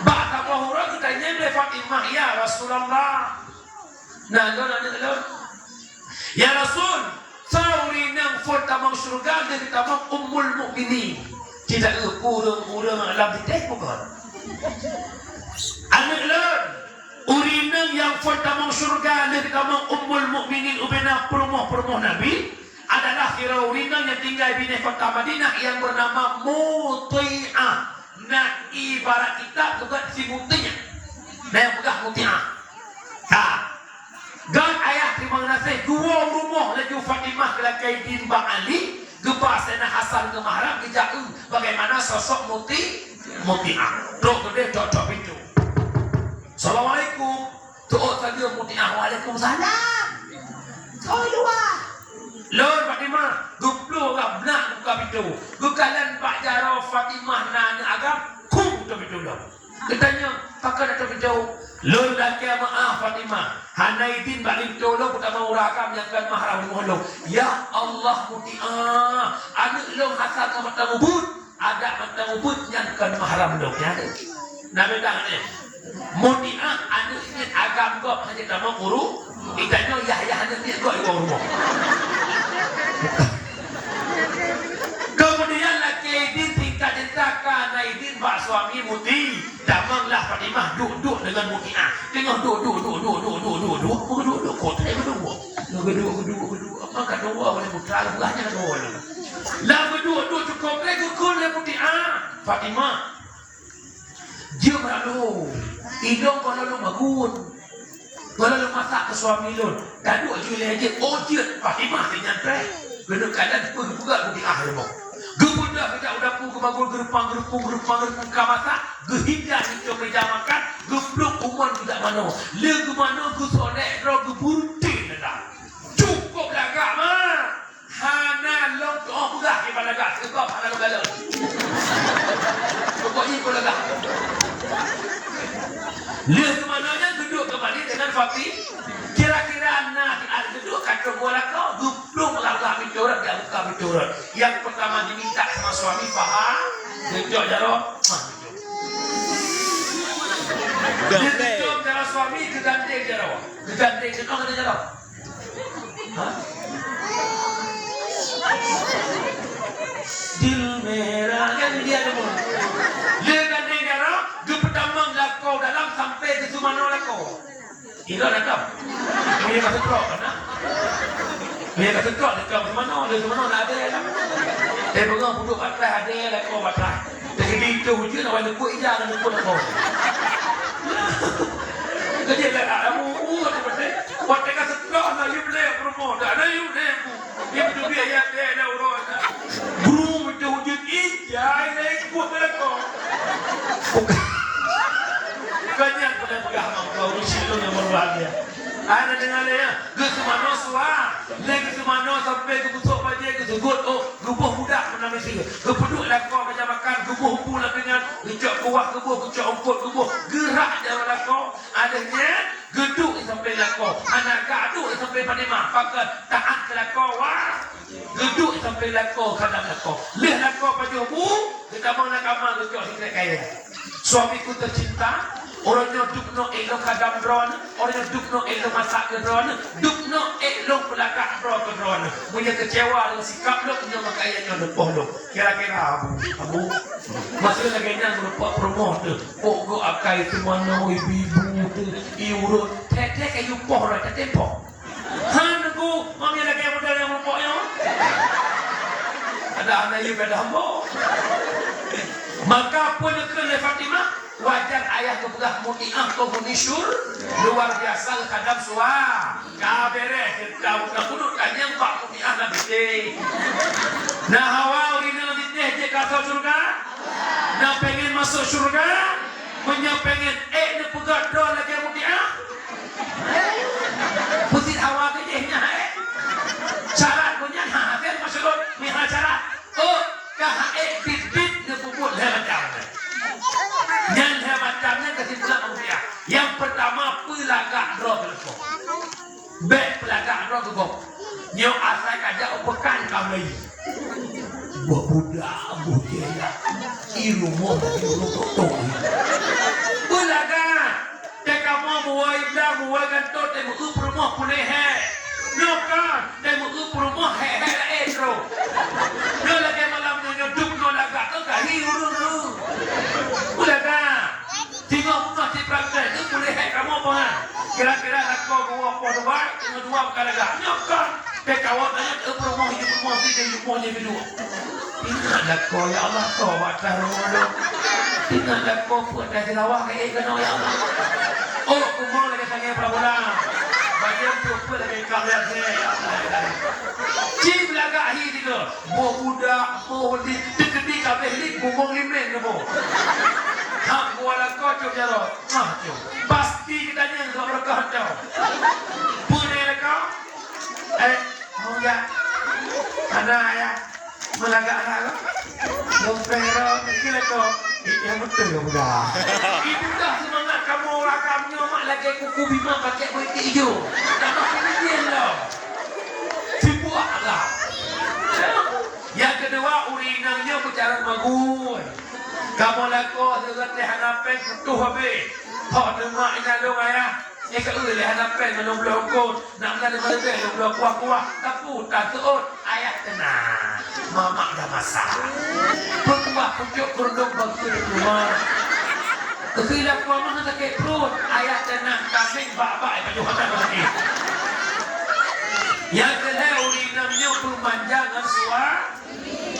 Bak saboh uroe geutanyong lé Fatimah, "Ya Rasulullah." Nah, lôn aneuk lôn. "Ya Rasul, soe ureueng nyang phon tamong syeuruga lheueh tamong Ummul Mukminin?" Tidak ureueng-ureueng lam titeh bukan. Aneuk lôn, ureueng nyang phon tamong syeuruga lheueh tamong Ummul Mukminin ubena peurumoh-peurumoh Nabi adalah sidroe ureueng nyang tinggai binéh kota Madinah nyang beunama Muti'ah. Nah, ibarat kitab keubat si Muti'ah. Nah, nyang peugah Muti'ah. Ha. Gét ayah teurimong gaséh, dua rumoh laju Fatimah geulakée idin bak Ali, geuba Saidina Hasan keu mahram, geujak eu bagaimana sosok Muti, Muti'ah. Trok keudeh tok-tok pintoe. "Assalamualaikum." Teuôt saja Muti'ah, "Waalaikumsalam." "Soe luwa?" "Lôn Fatimah." Geuplueng lam blah buka pintoe. Geukalon bak jaroe Fatimah na aneuk agam, khum tok pintoe lom. Geutanyong, "Pakon atoe pintoe?" "Lôn lakée meuáh Fatimah, hana idin bak linto lôn peutamong ureueng agam nyang kon mahram rumoh lôn." "Ya Allah, Muti'ah, aneuk lôn Hasan ngon mata mubuet, adak mata mubuet nyan kon mahram lôn." Nyan. Nabi dah ni. Muti'ah aneuk nyan agam gob hana tamong uru, itanyoe Yahya aneuk nyan gob iwoe rumoh. Kemudian lakée idin singkat cerita ka na idin bak suami Muti. Tamong lah Fatimah duek-duek deungon Muti'ah. Teungoh duek-duek, duek-duek, duek-duek, duek-duek. Duek-duek, duek-duek. Kok tak duek-duek? Duek-duek, duek-duek, duek-duek. Apa kat dua boleh putra, lah belah nyan dua boleh. Lah duek-duek cukôp lé geukheun lé Muti'ah. "Fatimah, jeuem lalu. Idong kon lôn bangun. Kon lôn masak keu suami lôn." Taduek ju lé jeuet, oh jeuet, Fatimah di nyan treh. Keuneuk keadaan peue geupeugah Muti'ah rumoh. Geupeugah geujak u dapu, geubagol geureupang, geureupung, geureupang, geureupung ka masak, geuhidang di meja makan, geuplueng umon geujak manoe. Lé geumanoe geusolek droe geubeureute lagak. Cukôp lagak, mak! Hana lôn tu'oh peugah kiban lagak, sebab hana lôn galak. Pokok jih pun lagak. Lheueh keumanö nyan geuduek keumbali deungon Fati. Kira-kira na siat geuduek ka trok dua lakoe, geuplueng lam-lam pintoe rot, jak buka pintoe rot. Nyang Sama diminta sama suami, paham? Geucok jaroe, mah geucok. Geucok jaroe suami, geugandeng jaroe. Geugandeng jaroe, geucok jaroe. Hah? Dil merah, kan dia ada pun. Dia gandeng jaroe, geupeutamong lakoe dalam sampai geuseumanoe lakoe. Ingat dah kau. Dia kata trok kan? Dia kata trok, dia kata mana, dia kata mana nak ada lah. Dia pegang puduk batas, ada lah kau batas. Jadi itu hujan, awak nekuk ija, nekuk nak kau. Jadi lah, kamu, uh, aku betul. Buat tengah setrok, nak you play promo. Tak ada you play aku. Dia betul dia, ya, dia ada urut. Guru betul hujan, ija, ada ikut pada kau. Bukan. Bukan yang pernah pegang sama kau, urusan lu yang berbahagia. Ana deungoe lé nyan, geuseumanoe suah, lé geuseumanoe sampoe geubusôk bajée geuseugot, oh, geuboh budak meunan miseue. Geupeuduek lakoe meja makan, geuboh bu lam pingan, geucok kuah geuboh, geucok eungkôt geuboh, geurak jaroe lakoe, adoh nyan geuduek sampoe lakoe, hana geuduek sampoe padé mah, pakon taát keu lakoe, wah. Geuduek sampoe lakoe, kadang lakoe. Lheueh lakoe pajoh bu, geutamong lam kama geucok sikrek kayée. Suamiku tercinta, uroe nyoe dubnoe ék lôn khadam droeneuh, uroe nyoe dubnoe ék lôn masak keu droeneuh, dubnoe ék lôn peulagak droe keu droeneuh. Meunyoe keucewa deungon sikap lôn, nyoe maka nyoe neupoh lôn. Kira-kira, Abu, Abu, maksud lagée nyan meureumpok peurumoh teuh. Pok gok akai teumanoe ibu-ibu teuh, i ureuëng, thek-thek kayue poh rot tatempoh. Han ku, mami lagée model nyang meureumpok nyoe. Ada aneuk yue gadôh ambo. Maka peue neukheun lé Fatimah, wajar ayah geupeugah Mutiah keu meunyo syur, luar biasa khadam suah. Ka beres, ka buka mulut tanyong bak Mutiah na biséh. Na hawa ureuëng nyang biséh jeuet ka masôk syeuruga? Na pengen masôk syeuruga? Meunyoe pengen, ék neupeugah droe lagée Mutiah? Peusit hawa keu jih nyan, eh? Syarat pun nyan, ha, kan maksud lôn, meuhai syarat. Oh, ka ha, eh, bit-bit neupeubuet lhée macam nyan. Nyan lhée macam nyan keusimpulan manusia. Nyang peurtama, peulagak droe keu lakoe. Bék peulagak droe keu gob. Nyoe asai ka jak u peukan ka meulayeue. Buet budak, buet jih ya. I rumoh, i rumoh tong-tong. Beulagak. Teuka kamoe muwoe i blang, muwoe gantoe, teuka meu-eu peurumoh puléh hék. Nyoe ka, teuka meu-eu peurumoh hék-hék laén droe. Nyoe lagée malam nyoe, nyoe dubnoe lagak, teuka hi ureuëng-ureuëng. Beulagak. Singoh bunoe cit praktek, teuka puléh hék kamoe peue han. Kira-kira lakoe geuwoe poh dua, teungoh dua ka lagak. Nyoe ka, teuka kawan tanyoe, eu peurumoh, i peurumoh, si teuka i rumoh jih keudua. Ingat lakoe, ya Allah, tobat lah rumoh lôn. Ingat lakoe, peuet dah jeulawa keu ék keunoe, ya Allah. Oh, kumoe lagée tanggai pula-pula. Bagian peuet-peuet lagée ikan lagée, ya Allah. Cit lagak hi tiga. Boh budak, boh di, teukeudi kabeh li, bungong limeng neuboh. Hak gua lakoe cok jaroe, mah cok. Pasti geutanyoe gak beureukat cok. Peue lé lakoe? Eh, mau ya? Hana ya? Meulagak hana kah? Lôn péng rot, kira kok. Ih, nyang beutôi lah budak. Itulah seumangat kamoe ureuëng agam nyoe mak lagée kuku bima pakai politik ijo. Kamoe keuneujén lom. Sibuak lah. Nyang keudua, ureuëng inong nyoe beucara magui. Kamoe lakoe sigoe teuh hana péng putôh habéh. Hok neumak inan lôn ayah. Nyang keu lhée hana péng ngon lôn bloe eungkôt, nak meunan lima ribée lôn bloe kuah-kuah, tapi utak teuôt, ayah teunang. Mamak dah masak. Peukuah pucôk keureudueng bak keu di rumah. Keusilah kuah mah sakét pruet, ayah teunang, kaméng bak-bak, eh, pajoh hana sakét. Nyang keu lhée ureuëng inong nyoe peumanja ngon sua-,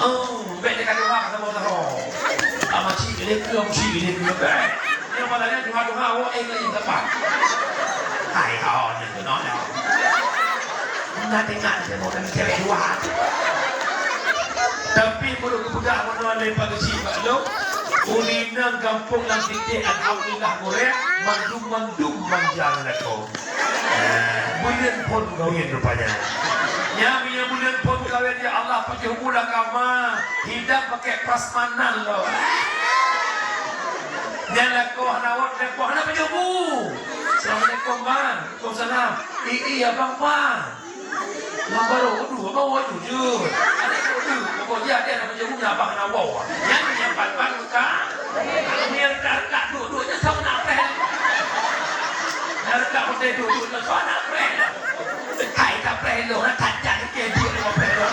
Oh, bék teuka tuha ka saboh-saboh. Ama cik lé keu, ama cik lé keu, bék. Nyang malah nyan tuha-tuha, awak éh lagi tepat. Hai, oh, nyan tu, noh, noh. Nah, tengok dia mau kena cewek dua. Tapi, meunurot geupeugah meunoe lé Pak Geuchik Pak Lôn, ureuëng inong gampông lam titik, alhamdulillah, gurée, mandum-mandum manja lakoe. Eh, buleuen phon meukawen rupanya. Nyan meunyoe buleuen phon meukawen, ya Allah, pajoh bu lam kama, hidang pakai prasmanan lom. Nyan lakoe hana wot, lakoe hana pajoh bu. Assalamualaikum, Bang. Waalaikumsalam. Ih, ih, abang, Bang. Lam barô, aduh, abang, waduh, jeuet. Pokok dia, dia nak menjemput abang nak bawa. Yang, yang pan-pan muka, yang tak, tak duduk-duduk je sama nak preh. Yang tak boleh duduk-duduk sama nak preh. Hai, tak preh lo, nak tajak ke dia nak preh lo.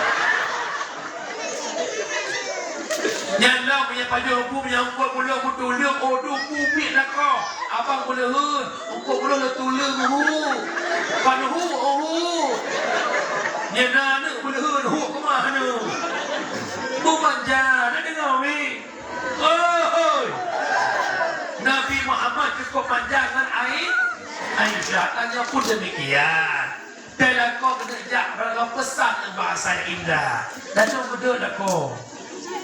Nyan lom nyang pajoh bu nyang umpot buleuen beutuleueng, oh, duek bu miet lakoe. Abang beuleuheun, umpot buleuen le tuleueng hu. Kon hu, oh, hu. Nyan na aneuk beuleuheun, hu keumah aneuk. Bu manja, na deungoe, Mi? Oi! Nabi Muhammad cukup manja ngon Ai-, Aisyah. Tanyoe pun demikian. Teuh lakoe keuneuk jak, lakoe peusan bahasa indah. Tanyoe beudôh lakoe.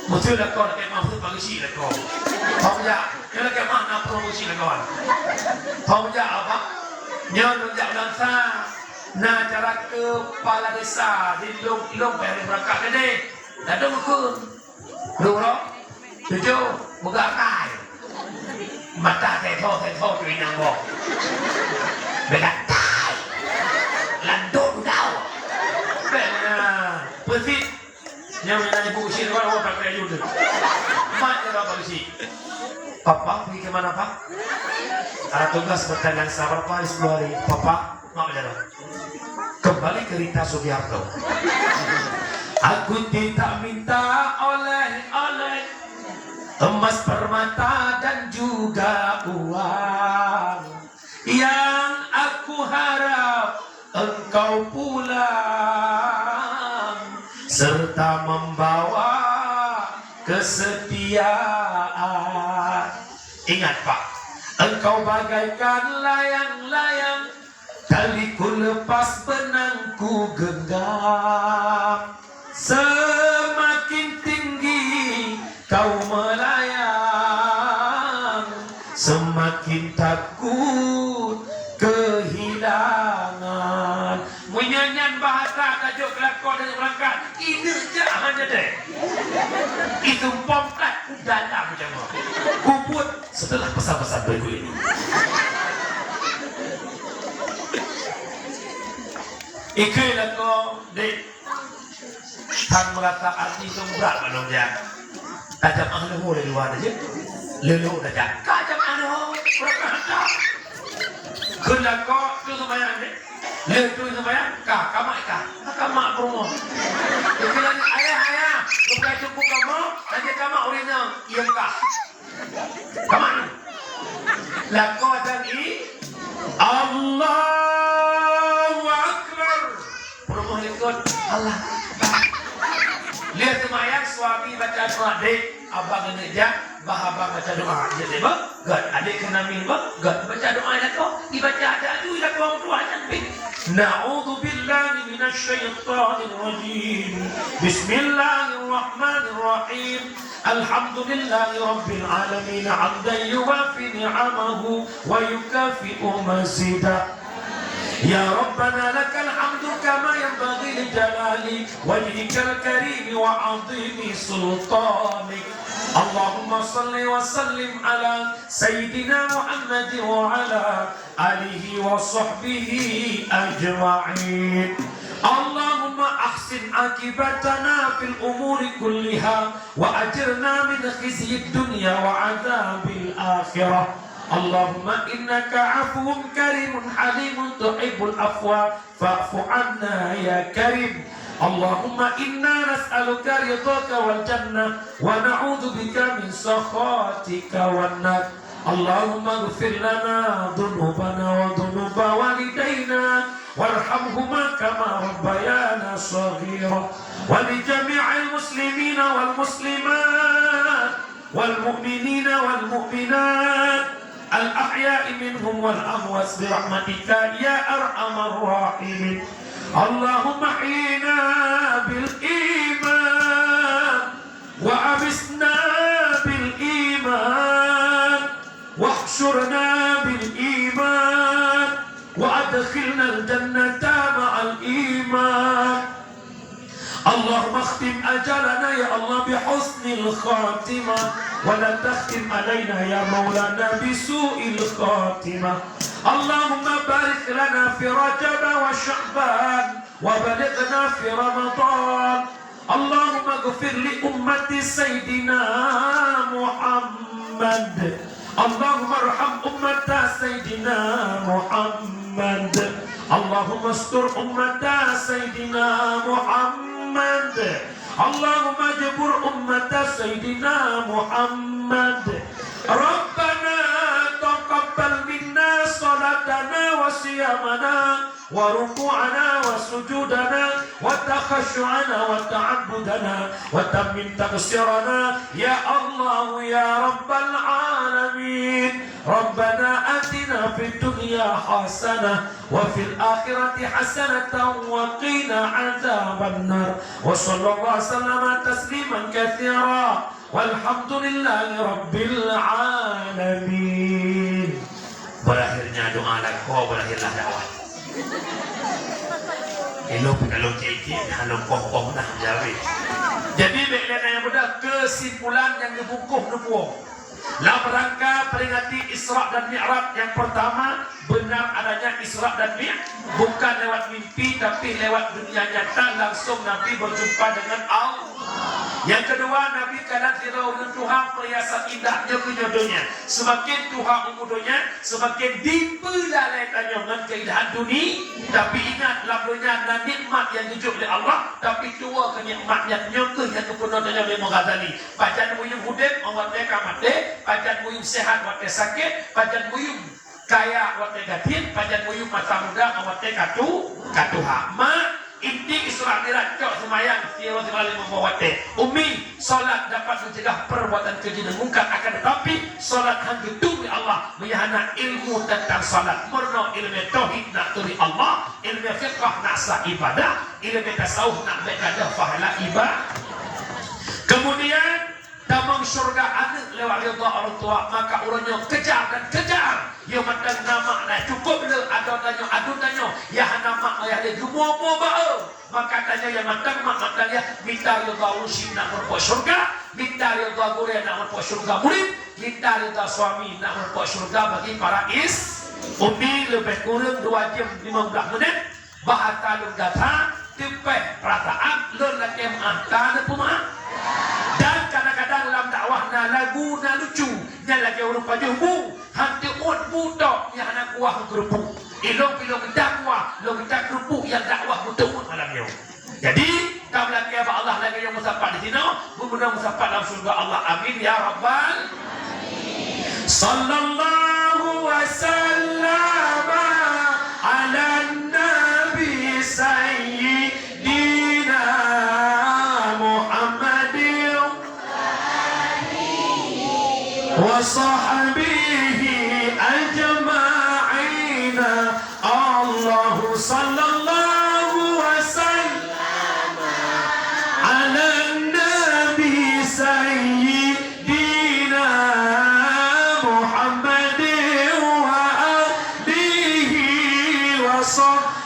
Meusti lakoe lakèe maaf, bak geuchik lakoe. Hông jak, nyoe lakèe maaf na peurumoh geuchik lakoe. Hông jak, abang. Nyoe lôn jak u Langsa. Na acara kepala desa di lôn, lôn bèk lôn beurangkat keudeh. Ladôm kheun. Lôn rôh. Tujoh. Peugah kai. Mata thetho-thetho tu inong boh. Bèk kai. Landôk dau. Bèk na. Peusit. Nyang na ibu usie dua, dua pakai ayu tu. Mak dia apa besi? Papa pergi ke mana, Pak? Ada tugas bertandang sabar, Pak, di sepuluh hari. Papa, mak berjalan. Kembali ke Rita Sugiharto. Aku tidak minta oleh-oleh, emas, permata, dan juga uang. Yang aku harap engkau pulang serta membawa kesetiaan. Ingat, Pak, engkau bagaikan layang-layang, tali ku lepas, benang ku genggam. Semakin tinggi kau melayang, semakin takut kehilangan. Meunyoe nyan bahasa tajok keu lakoe dan beurangkat, ineuk jak hana deh. Itu pompat udara beujama. Kubut setelah pesan-pesan berikut ini. Ikeu lakoe, Dek. Tan meurasa arti nyang brat bak lôn jak. Tajamaah leuhô lé luwa jih. Leuhô tajak. Ka jamaah leuhô, beurangkat hantom. Kheun lakoe, tu seumayang deh. Lheueh tu seumayang, ka, ka mak ka. Ka mak peurumoh. Kheun lagèe, "Ayah, ayah, bukai teungku kamoe, lagèe ka mak ureueng nyoe." Iya ka. Ka mak. Lakoe dan i, Allahu Akbar. Peurumoh likot, Allah Akbar. Lheueh seumayang, suami baca doa, "Dek, abang keuneuk jak, bah abang baca doa." Jadi, bah, gèt, adek keuneuk min, bah, gèt, baca doa lakoe, ibaca adak tu, lakoe meutuah nyan pih. Na'udzubillahi minasy syaithanir rajim. Bismillahirrahmanirrahim. Alhamdulillahi rabbil alamin, hamdan yuwafi ni'amahu wa yukafi'u mazidah. Ya Rabbana lakal hamdu kama yanbaghi li jalali wajhikal karimi wa 'azimi sultanik. Allahumma shalli wa sallim ala sayyidina Muhammadin wa ala alihi wa sahbihi ajma'in. Allahumma ahsin aqibatana fil umuri kulliha wa ajirna min khizyid dunya wa adzabil akhirah. Allahumma innaka afuwun karimun halimun tuhibbul afwa fa'fu anna ya karim. Allahumma inna nas'aluka ridhaka wal jannah wa na'udzu bika min sakhatika wan nar. Allahumma ighfir lana dzunubana wa dzunuba walidaina warhamhuma kama rabbayana shaghira. Wa li jami'il muslimina wal muslimat wal mu'minina wal mu'minat al ahya'i minhum wal amwat bi rahmatika ya arhamar rahimin. Allahumma ahyina bil iman wa amisna bil iman, wahsyurna bil iman, wa adkhilnal jannata ma'al iman. Allahumma akhtim ajalana ya Allah bi husnil khatimah, wa la takhtim alaina ya maulana bi su'il khatimah. Allahumma barik lana fi Rajab wa Sya'ban, wa balighna fi Ramadan. Allahumma ghfir li ummati Sayyidina Muhammad. Allahumma arham ummata Sayyidina Muhammad. Allahumma astur ummata Sayyidina Muhammad. Allahumma jbur ummata Sayyidina Muhammad. Rabbana taqabbal minna salatana wa siyamana wa ruku'ana wa sujudana wa takhashu'ana wa ta'abbudana wa tammim taqsirana ya Allah ya Rabbal alamin. Rabbana atina fid dunya hasanah wa fil akhirati hasanatan wa qina adzabannar. Wa sallallahu sallama tasliman katsira. Walhamdulillahi rabbil alamin. Berakhirnya doa lakoe, berakhirlah dakwah. Ilong pun kalau cek-cek, hana koh-koh dah jadi. Jadi, bèk lé na nyang mudah, kesimpulan nyang geubungkôh neupuwoe. Lam rangka peringati Isra dan Mi'raj, yang pertama, benar adanya Isra dan Mi'raj, bukan lewat mimpi, tapi lewat dunia nyata, langsung Nabi berjumpa dengan Allah. Yang kedua, Nabi kalheuh sidroe ureueng tuha, perhiasan indah nyoe keu nyoe donya. Semakin tuha umu donya, semakin dipeulalai tanyoe ngon keindahan dunia. Tapi ingat, lam donya na nikmat nyang geujok lé Allah, tapi tuwoe keu nikmat nyan, nyoe keuh nyang geupeurunoe tanyoe lé Imam Ghazali. Pajan muyuem udép, watèe ka maté, pajan muyuem seuhat, watèe sakét, pajan muyuem kaya, watèe gasien, pajan muyuem masa muda, watèe ka tu-, ka tuha. Mak, inti Isra Mi'raj cok seumayang, sira seumayang limong boh watèe. Ummi, salat dapat mencegah perbuatan keji dan mungkar, akan tetapi salat han geuturi Allah meunyo hana ilmu tentang salat. Meurunoe ilmu tauhid nak turi Allah, ilmu fiqah nak sah ibadah, ilmu tasawuf nak bèk gadôh pahala ibadah. Kemudian, tamong syurga aneuk lewat ridha orang tua, maka ureueng nyoe kejar dan kejar. Nyoe mantong na mak na cukôp le adoe tanyoe, aduen tanyoe. Nyang hana mak ayah lé geumua-mua ba-e. Maka tanyoe nyang mantong mak mantong ayah, mita ridha ureueng chik nak meurumpok syurga, mita ridha gurèe nak meurumpok syurga murit, mita ridha suami nak meurumpok syurga bagi para is-, ummi leubeh kureueng dua jam lima belas menit. Bahasa lôn gata, teupèh peurasaan lôn lakèe meu'ah, ka neupeumaaf. Dan kadang-kadang lam dakwah na lagu, na lucu, nyan lagèe ureueng pajoh bu, han teuôt bu tok, nyang hana kuah meukeureubeuk. Ilong pih lôn geuda kuah, lôn geuda keureubeuk nyang dakwah beuteuôt malam nyoe. Jadi, ka meulakèe bak Allah lagèe nyang meusapat disinoe, Gubernur meusapat lam syurga Allah. Amin ya rabbal. Sallallahu wa sallama ala nabi sayyidina Muhammadin wa sahbihi ajma'ina. Allahu sallallahu wa sallam ala nabi sayyidina Muhammadin wa alihi wa sahbihi